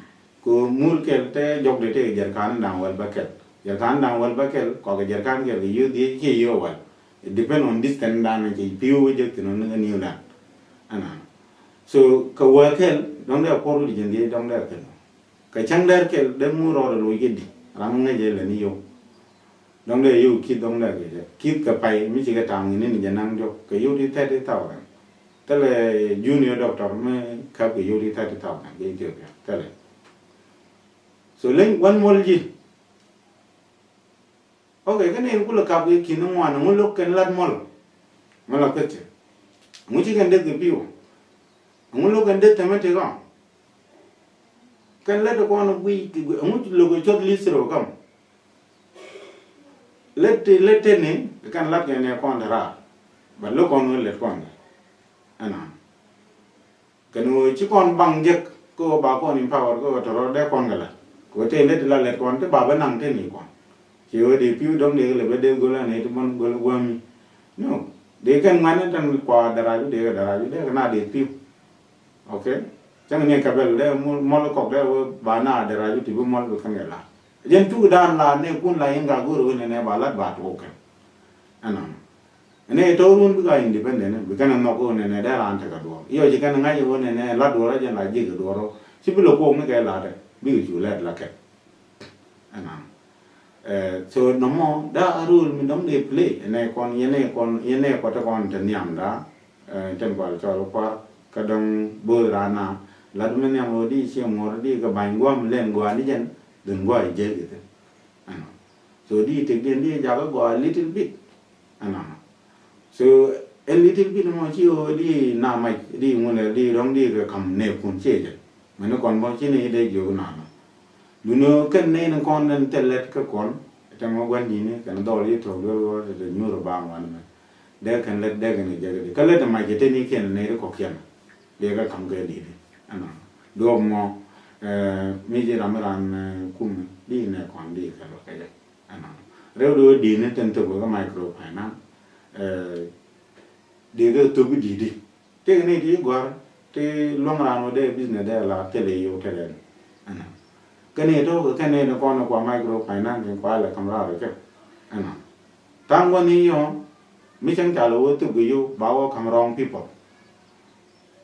kɛ mul kɛl te jɔk dee tëë jɛrkan da̱a̱n wäl bäkɛl. Jɛrkan da̱a̱n wäl bäkɛl kɔkɛ jɛrkan kɛl kɛ yio̱w dhiec kiɛ yio̱w wäl. It depend on distance da̱a̱n cɛ pi̱w wä jek thi̱n ɔn ni kɛ niw da̱a̱n. Ɛnan so kɛ wäl kɛl dɔ̱ŋ dee puɔr wi̱c jɛn dhiec dɔ̱ŋ dee kɛ nu. Kɛ cäŋ dɛr kɛl dee mul rɔɔdɛ loc kɛ di ram ŋäc jɛ lɛ ni yio̱w. Dɔ̱ŋ dee yio̱w ki̱th dɔ̱ŋ dee kɛ jɛ ki̱th kɛ pay mi ci kɛ ta̱a̱ŋ ni ni jɛ naŋ diɔ̱k kɛ yio̱w ti thirty thousand. Thilɛ junior doctor mi käp kɛ yio̱w ti thirty thousand kɛ Ethiopia thilɛ. So leny wän muɔl ji̱. Ok, kä nɛy kulɛ kap kɛ ki̱n ŋuan ŋu lo̱k kɛn lat muɔl. Mɛ la question. Ŋu ci kɛn deth kɛ pi̱w. Ŋu lo̱k kɛn deth tämɛ ti kɔn. Kɛn lät kɔn guic ŋu lo̱k cuɔth li̱th rɔ kam. Lät ti lät teni kɛn lat kɛn ɛ kɔn te raar. But lo̱k kɔn ŋu lät kɔn kɛ ɛnɔ. Kɛn ɣöö ci kɔn baŋ jek kä ɣöö ba kɔn empower kä ɣöö tɔ̱rɔ̱ dee kɔn kɛ lat kɛ ɣöö tëë lät ti la lät kɔn ti ba bä naŋ teni kɔn. Ci ɣöö dee pi̱w dɔ̱ŋ dee kɛ lɛ bä dee go̱l anɛ ti bän go̱l guämi. No. Dee kɛn ŋuɛ̈tni tɛn kua darac wi̱cdɛ kɛ darac wi̱cdɛ kɛ na dee pi̱w. Ok. Cäŋ ni kɛ bɛl dee mɔl kɔk dee wä ba na darac wi̱c ti bi mɔl bi kɛn kɛ la. Jɛn cuk dan la ne kun la in ka go̱r wä nɛnɛ ba lat ba tuɔk kɛn. Ɛnɔ. Ɛnɛ tɔrun bi ka independent bi kɛn a nhɔk wä nɛnɛ dee ran tekɛ duɔr. Yɔ ci kɛn ŋa̱c wä nɛnɛ lat duɔr a jɛn la ji̱k duɔr. Ci bi lɛ kuɔk ni kɛ lat dɛ bi kɛ cu lɛt la kɛn. Ɛnɔ. Eh, so nɔmɔ da a role mi dɔŋ dee play ɛnɛ kɔn yɛnɛ kɔn yɛnɛ kɔtɛ kɔn te nhiam da. Eh, tɛn kual cɔl kuar kä dɔŋ bo̱o̱th raan na lat mi nhiam ɣöö di cie muɔr di kɛ ba̱ny guam lɛn gua̱a̱n ni jɛn dhin gua̱a̱ jek ithi. Ɛnɔ. So di tek diɛn di jakä gɔaa little bit. Ɛnɔ. So a little bit mɔ ci ɣöö di na mac di ŋulɛ di dɔŋ di kɛ kam nɛɛkun ciɛ jɛ. Mɛni kɔn bɔ ci ni dee jiök na nɔ. Duni kɛn nɛy ni kɔn den thil lɛt kä kɔn. Tɛmɛ gua̱n dini kɛn dhɔl yi thok duel wä tɛ nyuur ba ŋuan mɛ. Dee kɛn lɛt dee kɛn jɛ kɛ di kä lɛt mac kɛ teni kɛn nɛy ri kɔkiɛn. Dee kɛ kam kɛ didi. Ɛnɔ. Duɔp mɔ, eh, mi ci ram ran, eh, kum di nɛ kɔn di kɛ luɔt kɛ jɛ. Ɛnɔ. Rɛw di wä dini tɛn thok wä kɛ microfinance. Eh, dee kɛ thok di di. Tëëkɛ ni ti gɔ̱a̱r ti luäŋ raan wä dee business dee la thilɛ yio̱w thilɛ ni. Ɛnɔ. Kɛn ni tɔ̱ kɛ kɛn ni kɔn kua microfinance kua lɛ kam raar kɛ. Ɛnɔ. Tha̱a̱ŋ wä ni yɔ mi cäŋ ca lɛ wä thop kɛ yio̱w ba wä kam wrong people.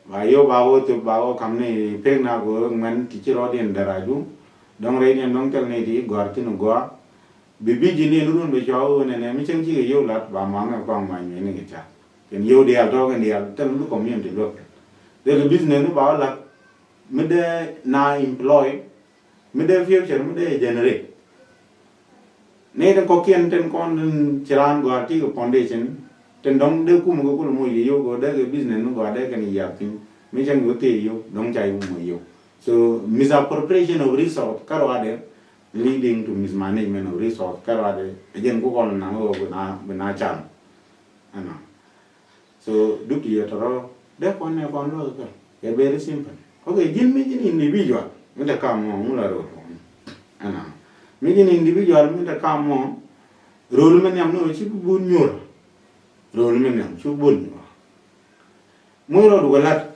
Ba yio̱w ba wä thop ba wä kam ni pek na kɛ wä ŋuɛn ti ci rɔɔdiɛn dɛraju. Dɔ̱ŋ rɛydiɛn dɔ̱ŋ thil ni ti gɔ̱a̱r thin gɔ̱a̱r. Bi bi ji̱ ni run bi cua wä nɛnɛ mi cäŋ cikɛ yio̱w lat ba maŋɛ kuaŋ mac mi ni kɛ ca. Kɛn yio̱w diaal tɔ̱ kɛn diaal thil mi community luäk. Thil business ni ba wä lat mi dee na employ mi dee future mi dee generate. Nɛy tin kɔ̱kiɛn tin kɔn tin ci raan gɔaa ti kɛ foundation, tin dɔ̱ŋ dee kum kɛ kul moc kɛ yio̱w kɛ dee kɛ business mi gɔaa dee kɛn yiath piny. Mi cäŋ kɛ wä thie yio̱w dɔ̱ŋ ca yio̱w moc yio̱w. So misappropriation of resource kä ruaadɛ leading to mismanagement of resource kä ruaadɛ. Ɛ jɛn ku kɔn naŋ wä bi na, bi na can. Ɛnɔ. So duk ti yɛ tɔrɔ dee kɔn nɛ kɔn luɔth kɛ. Kɛ very simple. Okay, ji̱n mi ji̱n individual mi te kam mɔ ŋu la rot kɔn. Ɛnɔ. Mi ji̱n individual mi te kam mɔ rol mi nhiam ni wä ci bi bun nyuɔr. Rol mi nhiam ci bi bun nyuɔr. Muc rɔɔdu kɛ la̱t.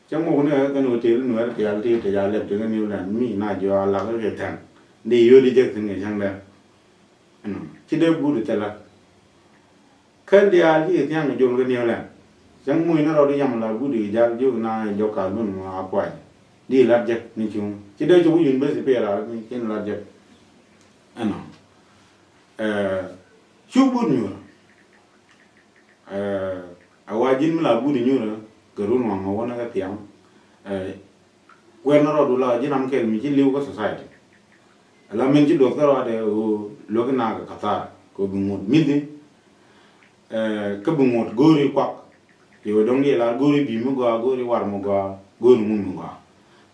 Cä ŋuk ni kɛn hotel nuɛr tial ti te ja lɛp ti kɛ New Land mi na jɔa lak kɛ tɛn. Di yodi jek thin kɛ cäŋ dɛ. Ɛnɔ. Ci dee but thilɛ. Kɛl diaal ci kɛ thiaŋ kɛ jol kɛ New Land. Cäŋ muc ni rɔɔdu yam la but kɛ jal jiök na jɔk ka lun mɔ a kuany. Di lat jek ni cuŋ. Ci dee cuk university pia la ni cin lat jek. Ɛnɔ. Cu but nyuur. Ɛ, a wa ji̱n mi la but inyuurä kɛ run waŋ a wänä kɛ thiaŋ. Ɛ, kuɛn rɔɔdu la ji̱n ram kɛl mi ci li̱w kä society. Ala min ci duɔth kä rɔɔdɛ ɣöö luäk inak kɛ kathar kɛ bi ŋot mi̱thi. Ɛ, kä bi ŋot go̱o̱ri kuak. Yɛ wä dɔ̱ŋ diɛ la go̱o̱ri bi̱i̱ mi gɔaa, go̱o̱ri war mi gɔaa, go̱o̱ri ŋum mi gɔaa.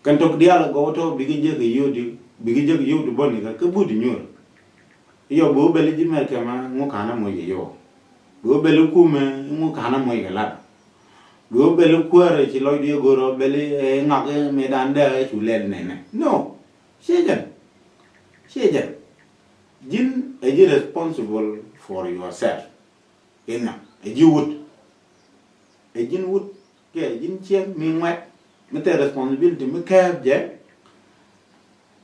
Kɛn tɔk diaal kɛ gɔw tɔk bikɛ jek kɛ yio̱w di, bikɛ jek kɛ yio̱w di bäni kä, kä but inyuur. Yɔ bi wä bɛli ji̱ mɛr kɛmɛ ŋu ka̱n a moc kɛ yio̱w. Bi wä bɛli kumɛ ŋu ka̱n a moc kɛ lat. Bi wä bɛli kuäärɛ ci lɔcdu yɛ go̱rɔ bɛli ɛ ŋak ɛ mëëdan dee cu lɛl nɛnɛ. No. Ciɛ jɛn. Ciɛ jɛn. Ji̱n ɛ ji̱ responsible for yourself. Inɔ ɛ ji̱ wut. Ɛ ji̱n wut kiɛ ɛ ji̱n ciek mi ŋuɛt mi thil responsibility mi kɛɛp jɛ.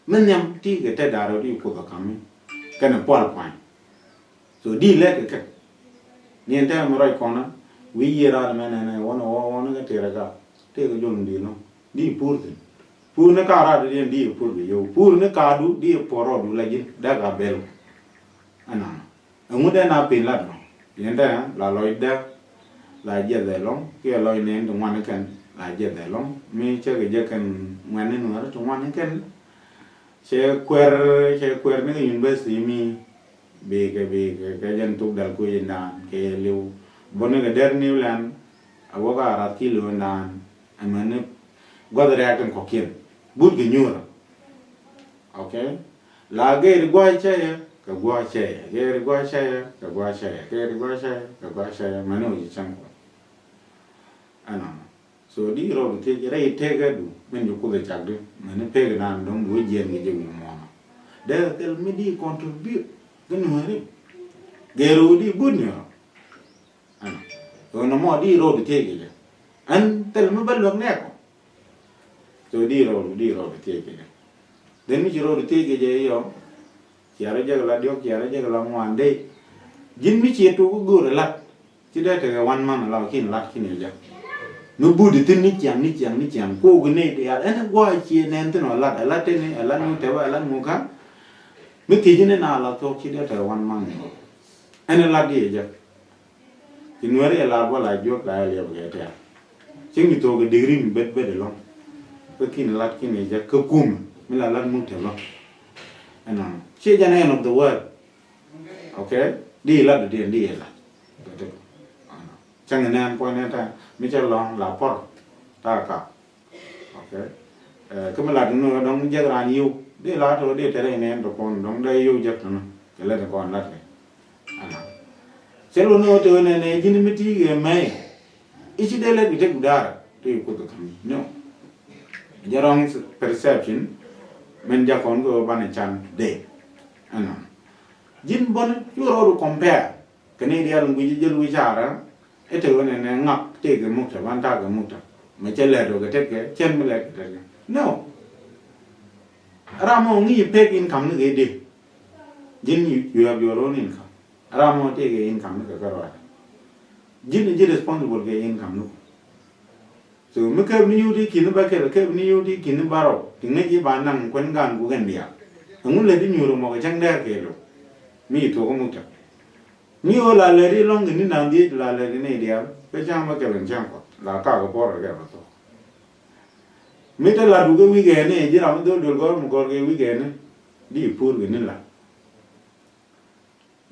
Mi nhiam ti kɛ te da̱r rot i̱ Kuoth ɛ ka̱m mi kɛnɛ pual kuany. So di lɛk kɛ kɛ ni ɛn tɛmɛ mi ruac kɔnä wi̱i̱ yiëë raar mɛ nɛnɛ wɔn ɛ wä wɔn kä tëërɛ ka tëëkɛ jol mi di̱i̱t nɔ. Di pur thi̱n. Pur ni ka rat di di pur bi yow. Pur ni ka du di pur rɔdu la ji̱n dee ka bel. Ɛnɔnɔ. Ɛŋu dee na pin lat nɔ. Yɛn dee la lɔcdä la jiɛth ɛlɔŋ kiɛ lɔc nɛn ti ŋuan kɛn la jiɛth ɛlɔŋ mi cɛ kɛ jɛ kɛn ŋuɛn ni nuɛr ti ŋuan kɛn. Cɛ kuɛr cɛ kuɛr ni kɛ university mi. Bikɛ bikɛ kɛ jɛn thuk dal kuec indan kɛ liw. Bä ni kɛ der New Land a wä ka rat ki liw indan. Ɛmɛ ni guath rɛɛk tin kɔkiɛn but kɛ nyuurä. Okay. La gɛɛri gua̱a̱c cɛyɛ kɛ gua̱a̱c cɛyɛ gɛɛri gua̱a̱c cɛyɛ kɛ gua̱a̱c cɛyɛ gɛɛri gua̱a̱c cɛyɛ kɛ gua̱a̱c cɛyɛ mɛ ni wä ci cɛn kuɔth. Ɛnɔnɔ. So di rɔɔdu thiec rɛy tëkädu min ci Kuoth ɛ cakdi mɛni pek inan dɔ̱ŋ bi wä jiɛn kɛ jɛ wi̱i̱ muɔ̱ɔ̱nɔ. Dee kɛ thil mi di contribute kä nuääri. Gɛr ɣöö di but ni rɔ. Ɛn ɣöö nɔmɔ di rɔɔdu thiec kɛ jɛ ɛn thil mi bä luäk nɛɛkɔ. So di rɔɔdu di rɔɔdu thiec kɛ jɛ. Then mi ci rɔɔdu thiec kɛ jɛ iɔ. Ciarɛ jɛ kɛ la diɔ̱k ciarɛ jɛ kɛ la ŋuan dee. Ji̱n mi ci tuk kä go̱o̱rɛ lat. Ci dee tekɛ one month la kin lat kin yɛ jɛ. Mi but thi̱n ni ciaŋ ni ciaŋ ni ciaŋ kok ni diaal ɛn gua̱a̱ cie nɛn thi̱n ɔ lat ɛ lat tini ɛ lat ŋu tɛbä ɛ lat ŋu ka̱n. Mi thiec ni na la thuɔ̱k ci dee tekɛ one month ni. Ɛn lat di yɛ jɛ. Ci nuɛri yɛ lar bä la juɔk la yɛ liɛp kɛ tɛɛr. Cieŋ ni thok kɛ digri mi bet bet ɛlɔŋ. Kä kin lat kin yɛ jɛ kä kum mi la lat ŋu tɛbä. Ɛnɔnɔ ci jɛ ni end of the world. Okay? Di lat di di lat. Cäŋ nɛn puɔ̱ny nɛn ta mi cɛ lɔ̱ŋ la pɔr ta ka. Okay? Ɛ kä mi lat ni dɔ̱ŋ jek ran yiw di lat tɔ di tɛrɛ nɛn tɔ kɔn dɔ̱ŋ dee yiw jek tɔ ni kɛ lät kɔn lat kɛ. Ana cɛ lɔ ni wä tɔ nɛn nɛ ji̱n mi ti kɛ mɛ i̱ ci dee lät bi tek bi daar ti kuth kɛ mi no. Jɛ wrong perception. Min jakɔn kɛ wä banɛ can today. Ɛnɔ ji̱n bäni cu rɔɔdu compare. Kɛ ni diaal in guic jäl wi̱c caarä i̱ te ɣän ɛn ɛ ŋak tëëkɛ mukta ban ta̱a̱ kɛ mukta mɛ cɛ lɛt ɣöö kɛ tetkɛ cɛn mi lɛt kɛ tetkɛ. No. Ram ɔ ŋi̱i̱c pek in kam ni kɛ di. Ji̱n you have your own income. Ram ɔ tëëkɛ income ni kɛ kärɔa. Ji̱n ji̱ responsible kɛ income ni ku. So mi kep ni yio̱w ti ki̱n ni bäkɛl kep ni yio̱w ti ki̱n ni bärɔw ti ŋäc i̱ ba naŋ kuɛn gan ku kɛn diaal. Ɛŋu lät i̱ nyuur ɛmɔ kɛ cäŋ dɛɛr kɛ lo̱k mi ci thuɔ̱k kä mukta. Ni ɣöö la lät i̱ lɔ̱ŋ kɛ ni naŋ dhiec la lät i̱ nɛy diaal kä cäŋ bäkɛl kɛn cäŋ kuɔth la kak kɛ puɔr kɛ kɛ bä thuɔ̱k. Mi te lat wukɛ wikɛni ji̱ ram mi dhol duel gɔ̱r mi gɔ̱r kɛ wikɛni di puur kɛ ni lat.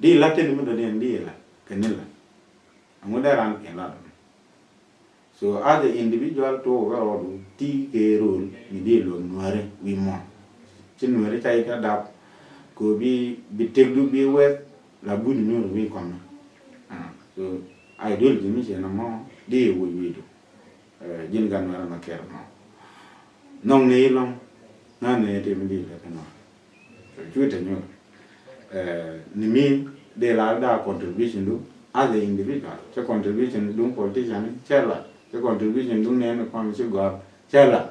Di lat teni mi dɔ̱diɛn di lat kɛ ni lat. Ɛŋu dee ran kɛ lat ɔn. So as a individual tuɔɔk kɛ rɔɔdu ti kɛ rol mi di luɔk nuäri wi̱i̱ mɔ. Ci nuäri ca ikä dap kɛ bi bi tëkdu bi wɛth la but nyuur wi̱i̱ kɔn. So ideology mi cɛ nɔmɔ di wuc wi̱i̱du. Ji̱n gan nuäri ma kɛr mɔ. Nɔŋ ni ilɔŋ na ni ti mi di lɛ kɛ nuäri. Cuɛ te nyuur ni mi dee la da contribution du as a individual. Cɛ contribution du politician cɛ la. Cɛ contribution du nɛn kɔn ci gɔr cɛ la.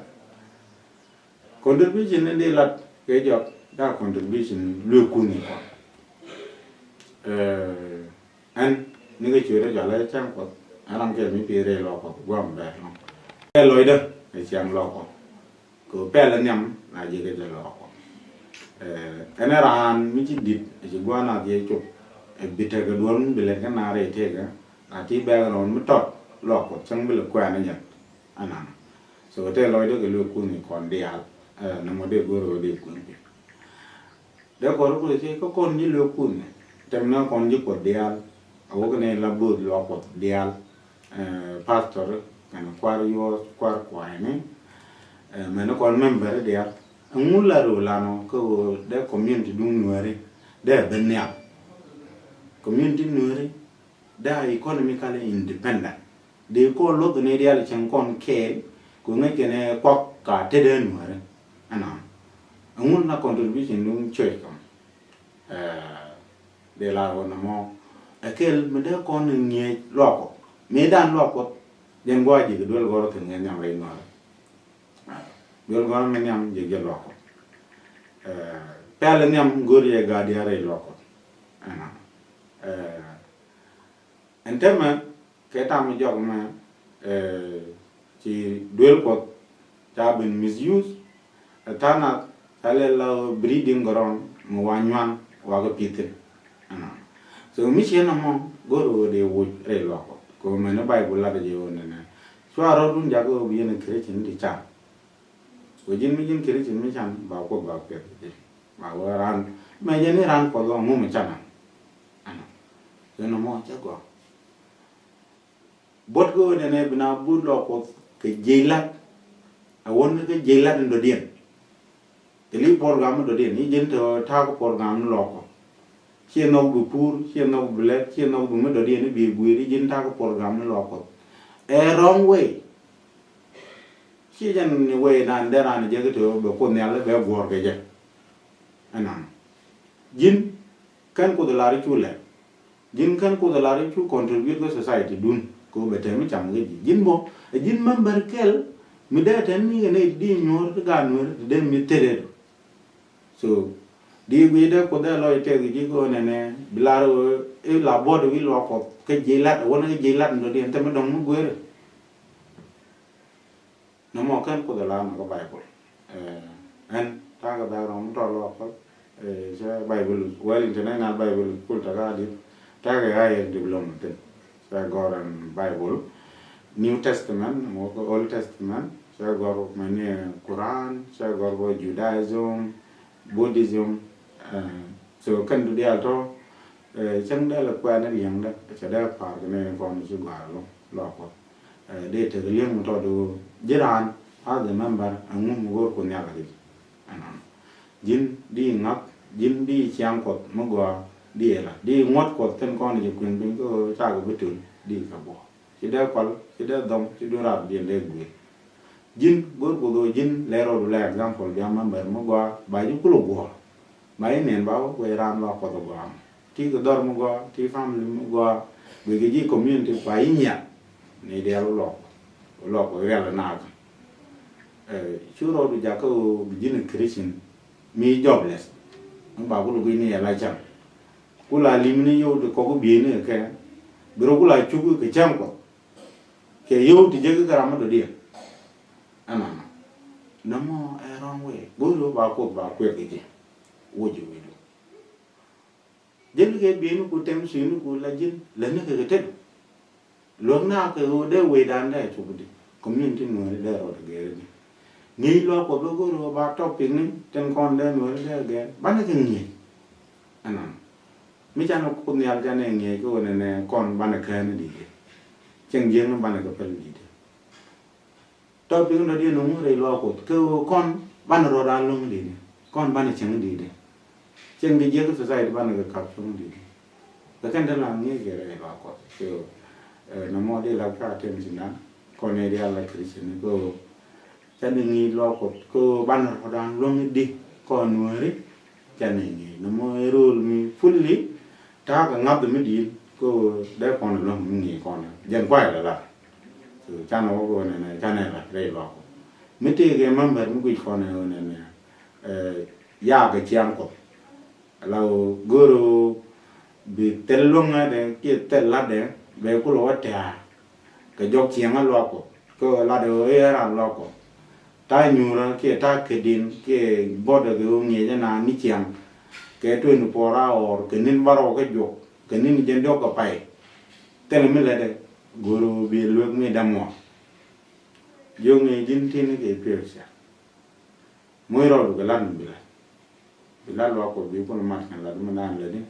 Contribution ni dee la kɛ jɔk da contribution luɛ kun ni kɔn. Ɛn ni kɛ cuɛ rɛ jɔlɛ cɛŋ kuɔth ɛn ram kɛ mi pi rɛ lɔ kuɔth guam bɛ lɔ. Kɛ lɔydä kɛ ciaŋ lɔ kuɔth. Kɛ pɛl nhiam na jiɛ kɛ jɛ lɔɔk. Ɛn raan mi ci dit ci gua̱a̱n a dhiec cop. Ɛ bi tekɛ duɔ̱r mi bi lɛt kä naar i̱ tekɛ a ti bɛɛk rɔɔn mi tɔt lɔɔk Kuɔth cäŋ bi lɛ kuɛɛn ni jɛn. Ɛnan so kɛ tëë lɔcdä kɛ luëë kuth ni kɔn diaal. Nɔmɔ dee go̱r ɣöö dee kuëŋ piny. Dee kɔn ku ci kä kɔn ji̱ luëë kuth ni tɛm na kɔn ji̱ Kuɔth diaal. A wä kɛ ni la bo̱o̱th luaak Kuɔth diaal. Pastor kɛnɛ kuar yuɔth kuar kuayni. Mɛni kɔn member diaal. Ɛŋu la ri wä lanɔ kä ɣöö dee community duŋ nuääri dee ben nhial. Community nuääri dee a economically independent. Dee kɔn loth ni diaal cɛŋ kɔn kɛɛl kɛ ŋäc kɛnɛ kuak ka tetdɛ nuääri. Ɛnɔ ɛŋu na contribution duŋ church kɔn. Dee lar wä nɔmɔ ɛ kɛl mi dee kɔn ŋi̱eec luak Kuɔth mi dan luak Kuɔth. Jɛn gua̱a̱ ji̱ kɛ duel gɔr kɛ ŋi̱eec nhiam rɛy nuäär. Duel gɔr mi nhiam ji̱ jɛ luak Kuɔth. Pɛl nhiam go̱r yɛ gaat diaal rɛy luak Kuɔth. Ɛn tämɛ kɛ tam mi jɔk mɛ ci duel Kuɔth ca ben misuse. Ɛ tha̱a̱ŋ nath ca lɛ la breeding ground mi wa nyuan wa kɛ pi̱thin. Ɛnɔ so mi ciɛ nɔmɔ go̱r ɣöö dee wuc rɛy luak Kuɔth kɛ ɣöö mɛn ni Baibul lat jɛ ɣöö nɛnɛ cua rɔɔdun jakä ɣöö bi yɛn Christian ti can. Kɛ ji̱n mi ji̱n Christian mi can ba Kuoth ba piɛth ji̱ ba wä ran mɛ jɛ ni ran Kuɔth ɣɔŋ ŋum can an. Ɛnɔ so nɔmɔ cɛ gɔaa. Buɔt kä ɣöö nɛnɛ bi na but luak Kuɔth kɛ jiɛc lat. A wän kä jiɛc lat in dɔ̱diɛn. Thili program in dɔ̱diɛn i̱ ji̱n te ta̱a̱ kä program in luak Kuɔth. Ciɛ nhɔk bi pur ciɛ nhɔk bi lɛt ciɛ nhɔk bi mi dɔ̱diɛn i̱ bi gui̱i̱r i̱ ji̱n ta̱a̱ kä program in luak Kuɔth. Ɛ wrong way. Ciɛ jɛn ni way nan dee ran jɛ kä te bɛ Kuoth nhial bɛ guɔ̱ɔ̱r kɛ jɛ. Ɛnan ji̱n kɛn Kuoth lar i̱ cu lɛt. Ji̱n kän Kuoth ɛ lar i̱ cu contribute kä society dun kɛ ɣöö bɛ tɛm i̱ cam kä ji̱. Ji̱n bä ɛ ji̱n member kɛl mi dee tɛn ni kɛ nɛy di nyuɔ̱ɔ̱r ti gaat nueeri ti dee mi thil rɛɛdu. So di guiy dee Kuoth dee lɔc tɛth kɛ ji̱ kɛ ɣöö nɛnɛ bi lar ɣöö i̱ la buɔ̱t i̱ wi̱i̱ luaak Kuɔth kä ji̱ lat ɛ wän kä ji̱ lat ni dɔ̱diɛn thɛm i̱ dɔ̱ŋ mi gueeri. Nɔmɔ kɛn Kuoth ɛ lar nɔ kä Baibul. Ɛn ta̱a̱ kɛ dhak rɔm tɔt lɔ kɔl cɛ Baibul World International Bible School ta̱a̱ kɛ adit ta̱a̱ kɛ higher diploma thin. Cɛ gɔr ɛn Baibul New Testament mɔ kɛ Old Testament cɛ gɔr mɛni Quran cɛ gɔr bɔ Judaism, Buddhism. So kɛn du diaal tɔ cäŋ dee lɛ kuɛɛni liɛŋdɛ cɛ dee pa̱a̱r kɛ ni kɔn ci gɔr lɔ lɔ kɔl. Dee tek li̱eŋ mi tɔt ɣöö ji̱ raan as a member ɛŋu mi go̱o̱r ku nhial kɛ ji̱. Ɛnɔnɔ ji̱n di ŋa̱k ji̱n di ciaŋ Kuɔth mi gɔaa di ila di ŋuɔ̱t Kuɔth thin kɔn ji̱ kui̱n piny kä ɣöö cakɛ bi töl di kɛ buɔ̱k ci dee kual ci dee dhɔm ci duun raap diɛn dee gui̱i̱r. Ji̱n go̱o̱r Kuoth ɣöö ji̱n lɛr rɔɔdu lɛ example bia member mi gɔaa ba ji̱ kulɛ guɔ̱ɔ̱r. Ma i̱ nɛn ba wä kuɛ ran ba Kuɔth gɔaa. Ti kɛ dhɔr mi gɔaa ti family mi gɔaa. Guic kɛ ji̱ community kua i̱ nyiak ni diaal wä lɔk wä lɔk wä rial inaak. Cu rɔɔdu jakä wä bi ji̱n Christian mi jobless. Mi ba kulu guic ni yɛ la cam. Kula lim ni yio̱w ti kɔk bieyni kɛ kɛ bi rɔ kula cuk kɛ cam Kuɔth. Kɛ yio̱w ti jek kɛ ram mi dɔ̱diɛn. Ɛnɔnɔ nɔmɔ ɛ wrong way go̱o̱r wä ba Kuoth ba kuɛth kɛ ji̱. Wä ji̱ wi̱i̱du. Jɛn kɛ bieyni ku tɛm sui̱ni ku la ji̱n lätni kɛ kɛ tetdu. Luäk na kɛ ɣöö dee wecdan dee cukdi community nuääri dee rɔɔdɛ gɛɛri ni. Ŋi̱i̱c luaak Kuɔth bä go̱o̱r ɣöö ba topic ni tin kɔn dee nuääri dee gɛɛr banɛ kɛ ŋi̱i̱c. Ɛnɔnɔ Mi canɛ Kuoth Nhial canɛ ŋi̱eec kä ɣöö nɛnɛ kɔn banɛ kään ni di̱i̱t. Cieŋ jiäkni banɛ kɛ päl ni di̱i̱t. Tɔ pi̱ŋ dɔ̱diɛn nöŋ rɛy luaak Kuɔth kɛ ɣöö kɔn banɛ ruɔ̱dan lo̱ŋ di̱i̱t. Kɔn banɛ cieŋ di̱i̱t. Cieŋ di jiäk society banɛ kɛ kap lo̱ŋ di̱i̱t. Kɛ kɛn te la ŋi̱eec kɛ rɛy luaak Kuɔth. So, eh, nɔmɔ di la ka tem sindan. Kɔn ni di ala Christian ni kɛ ɣöö canɛ ŋi̱i̱c luaak Kuɔth kɛ ɣöö banɛ ruɔ̱dan lo̱ŋ di kɔn Nuääri. Canɛ ŋi̱i̱c nɔmɔ ɛ rööl mi fully ta̱a̱ kɛ ŋa̱th mi di̱i̱t kɛ ɣöö dee kɔn lo̱ŋ mi ŋi̱i̱c kɔn jɛn kuay la la. So canɛ wä kɛ ɣöö nɛnɛ canɛ la rɛy luaak Kuɔth. Mi tëëkɛ member mi guic kɔn ɛ ɣöö nɛnɛ, eh, yaakɛ ciaŋ Kuɔth. Ala ɣöö go̱o̱r ɣöö bi thil luäŋädɛ kiɛ thil latdɛ bɛ kulɛ wä tɛ̈ɛ̈ kɛ jɔk ciɛŋä luaak Kuɔth. Kɛ ɣöö latdɛ ɣöö i̱ ɛ ran luaak Kuɔth. Ta̱a̱ nyuurä kiɛ ta̱a̱ kädin kiɛ bɔtdɛ kɛ ɣöö ŋiɛcä naan ni ciaŋ kɛ twenty-four hour kɛ ni̱n bärɔw kä juɔk kɛ ni̱n jɛn diɔ̱k kɛ pay. Thilɛ mi lätdɛ go̱o̱r ɣöö bi luek mi dämuɔɔr. Jiök ni ji̱n ti̱n kɛ piɛth cia. Moc rɔɔdu kɛ lat mi bi lat. Bi lat luaak Kuɔth bi kun mat kɛn lat mi naan lätdi.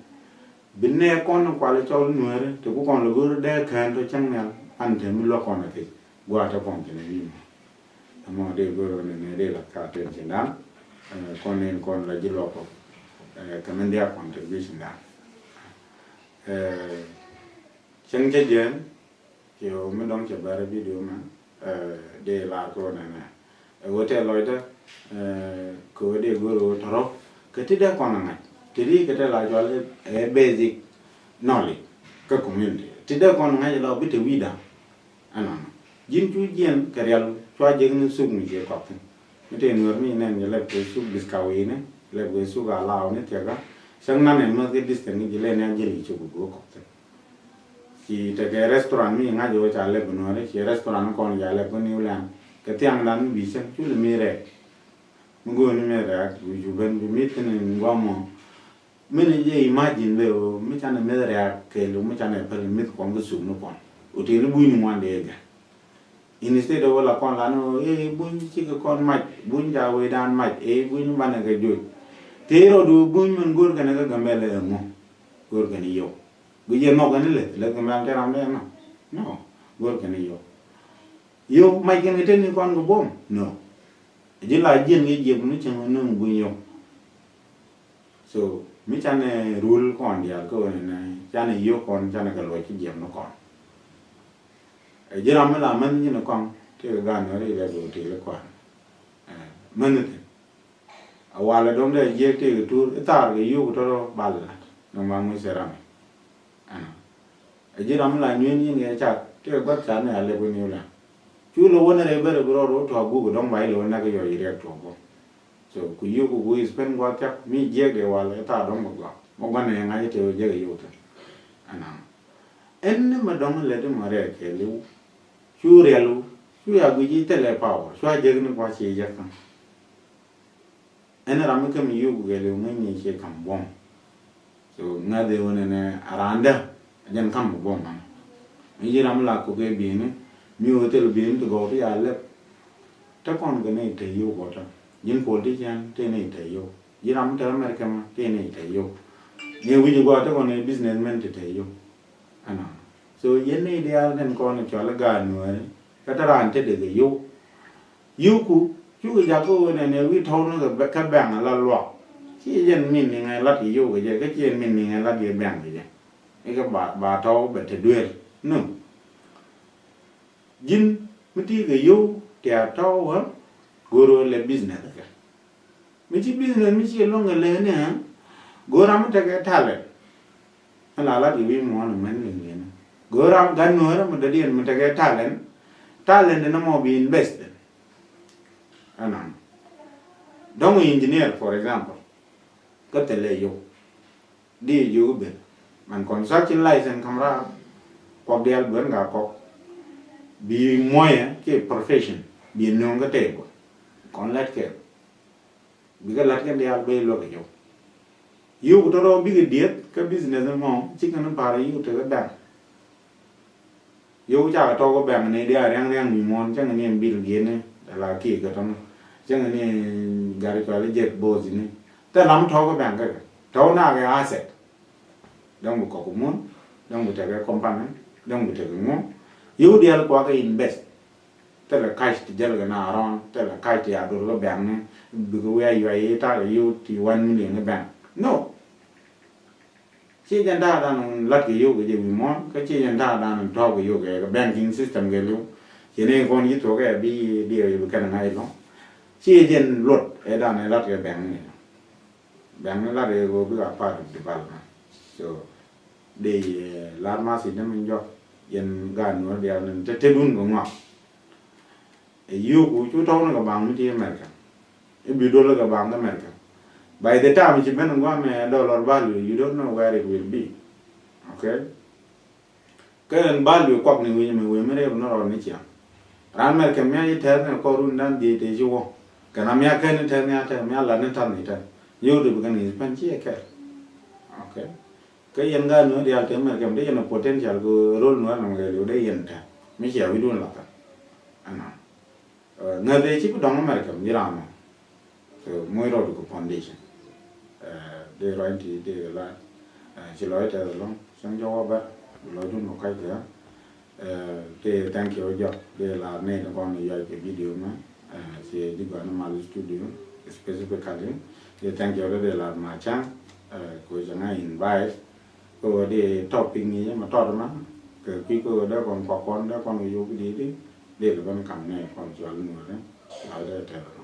Bi nɛɛk kɔn kual cɔl Nuääri te ku kɔn lɛ go̱o̱r dee kään tɔ cäŋ nhial an te mi luäk kɔn a thiec gua̱a̱ te kɔn kɛn ni mi. Ɛmɔ dee go̱o̱r ni nɛɛ dee lat ka ten ci naan. Eh, kɔn in kɔn la ji̱ luaak Kuɔth. Eh, kɛ min dia contribution dan. Eh, cäŋ cä jiɛn. Kiɛ ɣöö mi dɔ̱ŋ cɛ bɛr video mɛ, eh, dee lar kɛ ɣöö nɛnɛ. Ɛ ɣöö tɛ lɔcdä, eh, kɛ ɣöö dee go̱o̱r ɣöö tɔ̱rɔ̱ kɛ ti dee kɔn ɛ ŋa̱c. Ti ri kɛ tɛ la cɔal ɛ basic knowledge kä community. Ti dee kɔn ɛ ŋa̱c ɛ la bi te wi̱i̱ da̱ŋ. Ɛnɔnɔ. Ji̱n cu jiɛn kɛ rial cua jek ni thuk mi ciɛ kɔk thi̱n. Mi te Nuäär mi nɛn jɛ lɛp kɛ thuk biskawini, lɛp kɛ thuk alaw ni thiakä. Cäŋ nanɛ mäth kɛ distance ni ji̱ lɛ ni a ji̱ li cuk bi go̱o̱r kɔk thi̱n. Ci tekɛ restaurant mi ŋa̱c ɣöö ca lɛp Nuääri, ci restaurant kɔn ca lɛp kä New Land. Kɛ thiaŋdan mi bi cäŋ cu lɛ mi rɛɛk. Mi go̱o̱ni mi rɛɛk, wi̱c cu ben bi mi thi̱n in guamɔ. Mi ni jɛ imagine bɛ ɣöö mi canɛ mith rɛɛk kɛɛliw mi canɛ päl mith kɔn kä suk ni kɔn. Hotel ni buny ni ŋuan dee gɛ. Instead of la kɔn lan ɣöö, eh, buny cikɛ kɔn mac, buny ca wecdan mac, eh, buny banɛ kɛ joc. Tëë rɔɔdu buny mɛn go̱o̱r kɛnɛ kä Gambɛl ɛ ŋu. Go̱o̱r kɛnɛ yio̱w. Guic yɛ nhɔk kɛn ileth, leth kɛ mɛl tɛ ram dee nɔ. No. Go̱o̱r kɛn i̱ yio̱w. Yio̱w mac kɛn kɛ teni kɔn kɛ buɔ̱m. No. Ji̱ la jiɛn kɛ jiɛp ni cieŋ ni ŋuŋ guic yio̱w. So mi canɛ rul kɔn diaal kä ɣöö nɛ canɛ yio̱w kɔn canɛ kɛ luɔc ci jiɛp ni kɔn. Ɛ ji̱ ram mi la män ji̱n kɔn tëë kɛ gan ni ri lɛ go̱o̱r tëë kɛ kɔn. Ɛ män ni thin. A walɛ dɔ̱ŋ dee jiɛk tëëkɛ tuur i̱ thaar kɛ yio̱w kɛ tɔ̱rɔ̱ bal lat. Dɔ̱ŋ ba ŋui̱ cɛ ram i̱. Ɛnɔ. Ɛ ji̱ ram mi la nyueen yin kɛ cat tëëkɛ gua̱th cat ni a lɛp kɛ niw la. Cu lɛ wä ni rɛy bärɛ bi rɔɔd wä tɔ̱ɔ̱k guk kɛ dɔ̱ŋ ba ilɛ wä näk kɛ yɔc riɛk tuɔɔk bä. So ku yio̱w ku gui̱i̱ spend gua̱th cak mi jiɛk dee walɛ i̱ thaar dɔ̱ŋ bä gua̱th. Bä gua̱n ni ŋa̱c i̱ tëë wä jiɛk kɛ yio̱w thi̱n. Ɛnɔ. Ɛn ni mɛ dɔ̱ŋ lɛ ti mɛ rɛɛk kɛɛliw. Cu riɛlu cu ya gui̱c i̱ thilɛ power cua jek ni gua̱c ci jek kä. Ɛn ram mi kä mi yuk gɛl i̱ ŋäc ni ci ka̱m buɔ̱m. So ŋäth i̱ ɣöö nɛnɛ a randä a jɛn ka̱m buɔ̱m man. Mi ji̱ ram mi la kok i̱ bi̱i̱ni mi ɣöö thil bi̱i̱ni ti gɔw ti ya lɛp. Te kɔn kɛ ni te yio̱w gɔtɔ ji̱n politician te ni te yio̱w. Ji̱ ram mi te America ma te ni te yio̱w. Ni wi̱c gɔaa te kɔn ni businessman te te yio̱w. Ɛnɔ. So yɛn ni diaal tin kɔn cɔal gaat Nuääri kä te raan te dee kɛ yio̱w. Yio̱wku cukɛ jak kä ɣöö nɛnɛ wi̱i̱ tɔ̱w ni kɛ bɛ-, kä bɛŋ ala luak. Ci jɛn min ni ŋɛ lat kɛ yio̱w kɛ jɛ kä ci jɛn min ni ŋɛ lat kɛ bɛŋ kɛ jɛ. Ikɛ ba, ba tɔ̱w bɛ te duel. No. Ji̱n mi ti kɛ yio̱w ti a tɔ̱w ɣä go̱o̱r ɣä lɛ business kɛ. Mi ci business mi ci luäŋ kɛ leni ɣä go̱o̱r ram mi tekɛ talent. Mi la lat kɛ wi̱i̱ muɔ̱ɔ̱n mɛn kɛ ŋi̱n. Go̱o̱r ram gan nuɔ̱ɔ̱rä mi dɔ̱diɛn mi tekɛ talent. Talent ni mɔ bi invest. Ɛnɔ. Dɔ̱ŋ engineer, for example. Kä thilɛ yio̱w. Di jiök ben man construction license kam raar. Kuak diaal ben ka kɔk. Bi muɔyɛ kiɛ profession bi nöŋ kä tɛɛk bä. Kɔn lat kɛ bikɛ lat kɛn diaal ben luäk kɛ yio̱w. Yio̱w ku tɔrɔ bikɛ dieth kä business mɔ cikɛ ni par yio̱w tekɛ da̱ŋ. Yio̱w cakɛ tɔk kä bɛŋ ni diaal riaŋ riaŋ mi muɔ̱ɔ̱n cäŋ ni ɛn bil gieni ala kiɛ kɛ tɔnɔ cäŋ ni gari cuali jet both ni. Thil ram tɔk kä bɛŋ kä kɛ tɔk na kɛ asset. dɔ̱ŋ bi kɔk muɔ̱n, dɔ̱ŋ bi tekɛ company, dɔ̱ŋ bi tekɛ ŋuɔ̱n. Yio̱w diaal kua kɛ invest. Thilɛ cash ti jäl kɛ na around, thilɛ cash ti a dur kɛ bank ni, bikɛ wi̱i̱ a yuay i̱ ta̱a̱ kɛ yio̱w ti one million kɛ bank. No. Ci jɛn ta̱a̱ dan lat kɛ yio̱w kɛ jɛ wi̱i̱ muɔ̱ɔ̱n, kä ci jɛn ta̱a̱ dan tɔ̱ɔ̱k kɛ yio̱w kɛ kɛ banking system kɛ li̱w. Ci ni kɔn ci thuɔ̱k kɛ bi diɛ bi kɛn ŋa̱c lɔ̱ŋ. Ci jɛn luɔt ɛ dan ɛ lat kɛ bank ni. Bank ni lat kɛ kɛ bikɛ a part of development. So dee yɛ lar ma si ni mi jɔk yɛn gaat nuɔ̱ɔ̱r diaal ni te te dun kɛ ŋɔak. Ɛ yio̱w ku cu tɔ̱w ni kɛ baŋ mi ti America. I̱ bi duɔl kɛ baŋ kɛ America. By the time ci ben guam ɛ dollar value, you don't know where it will be. Okay? Kä ɛn value kuak ni wi̱i̱ mi wi̱i̱ mi rɛw ni rɔɔd ni ciaŋ. Raan America mia ci tɛr ni kɔr run dan dhiec te ci wä. Kɛn a mia kɛn ni tɛr ni a tɛr mia lat ni tath ni tɛr. Yio̱w ti bi kɛn ni spend ci ɛ kɛr. Okay? Kä yɛn gaat nuɔ̱ɔ̱r diaal te America mi dee yɛn a potential kɛ ro̱l nuɔ̱ɔ̱r nam kɛ liw dee yɛn tɛr. Mi cia wi̱dun lathɛ. Ɛnɔ. Ŋäth ëë ci bi dɔ̱ŋ America mi ji̱ ram mɔ. So moc rɔɔdu kɛ foundation. Dee ruac ti dee kɛ la ci lɔc tɛth ɛlɔ̱ŋ cäŋ jɔk wä bär bi lɔcdun kɛ kɔc kɛ. Dee thank you jɔk dee la nɛy ti kɔn yuac kɛ video mɛ. Ci ji̱ gɔaa ni mal studio specifically. Dee thank you dee la ma cäŋ kɛ cäŋ a invite. Kɛ ɣöö di topic ni ma tɔt ma kɛ kui̱ kɛ ɣöö dee kɔn kɔk kɔn dee kɔn kɛ yio̱w bi di di di kɛ ben kam nɛ kɔn cual nuɔ̱ɔ̱ri la dee tɛr.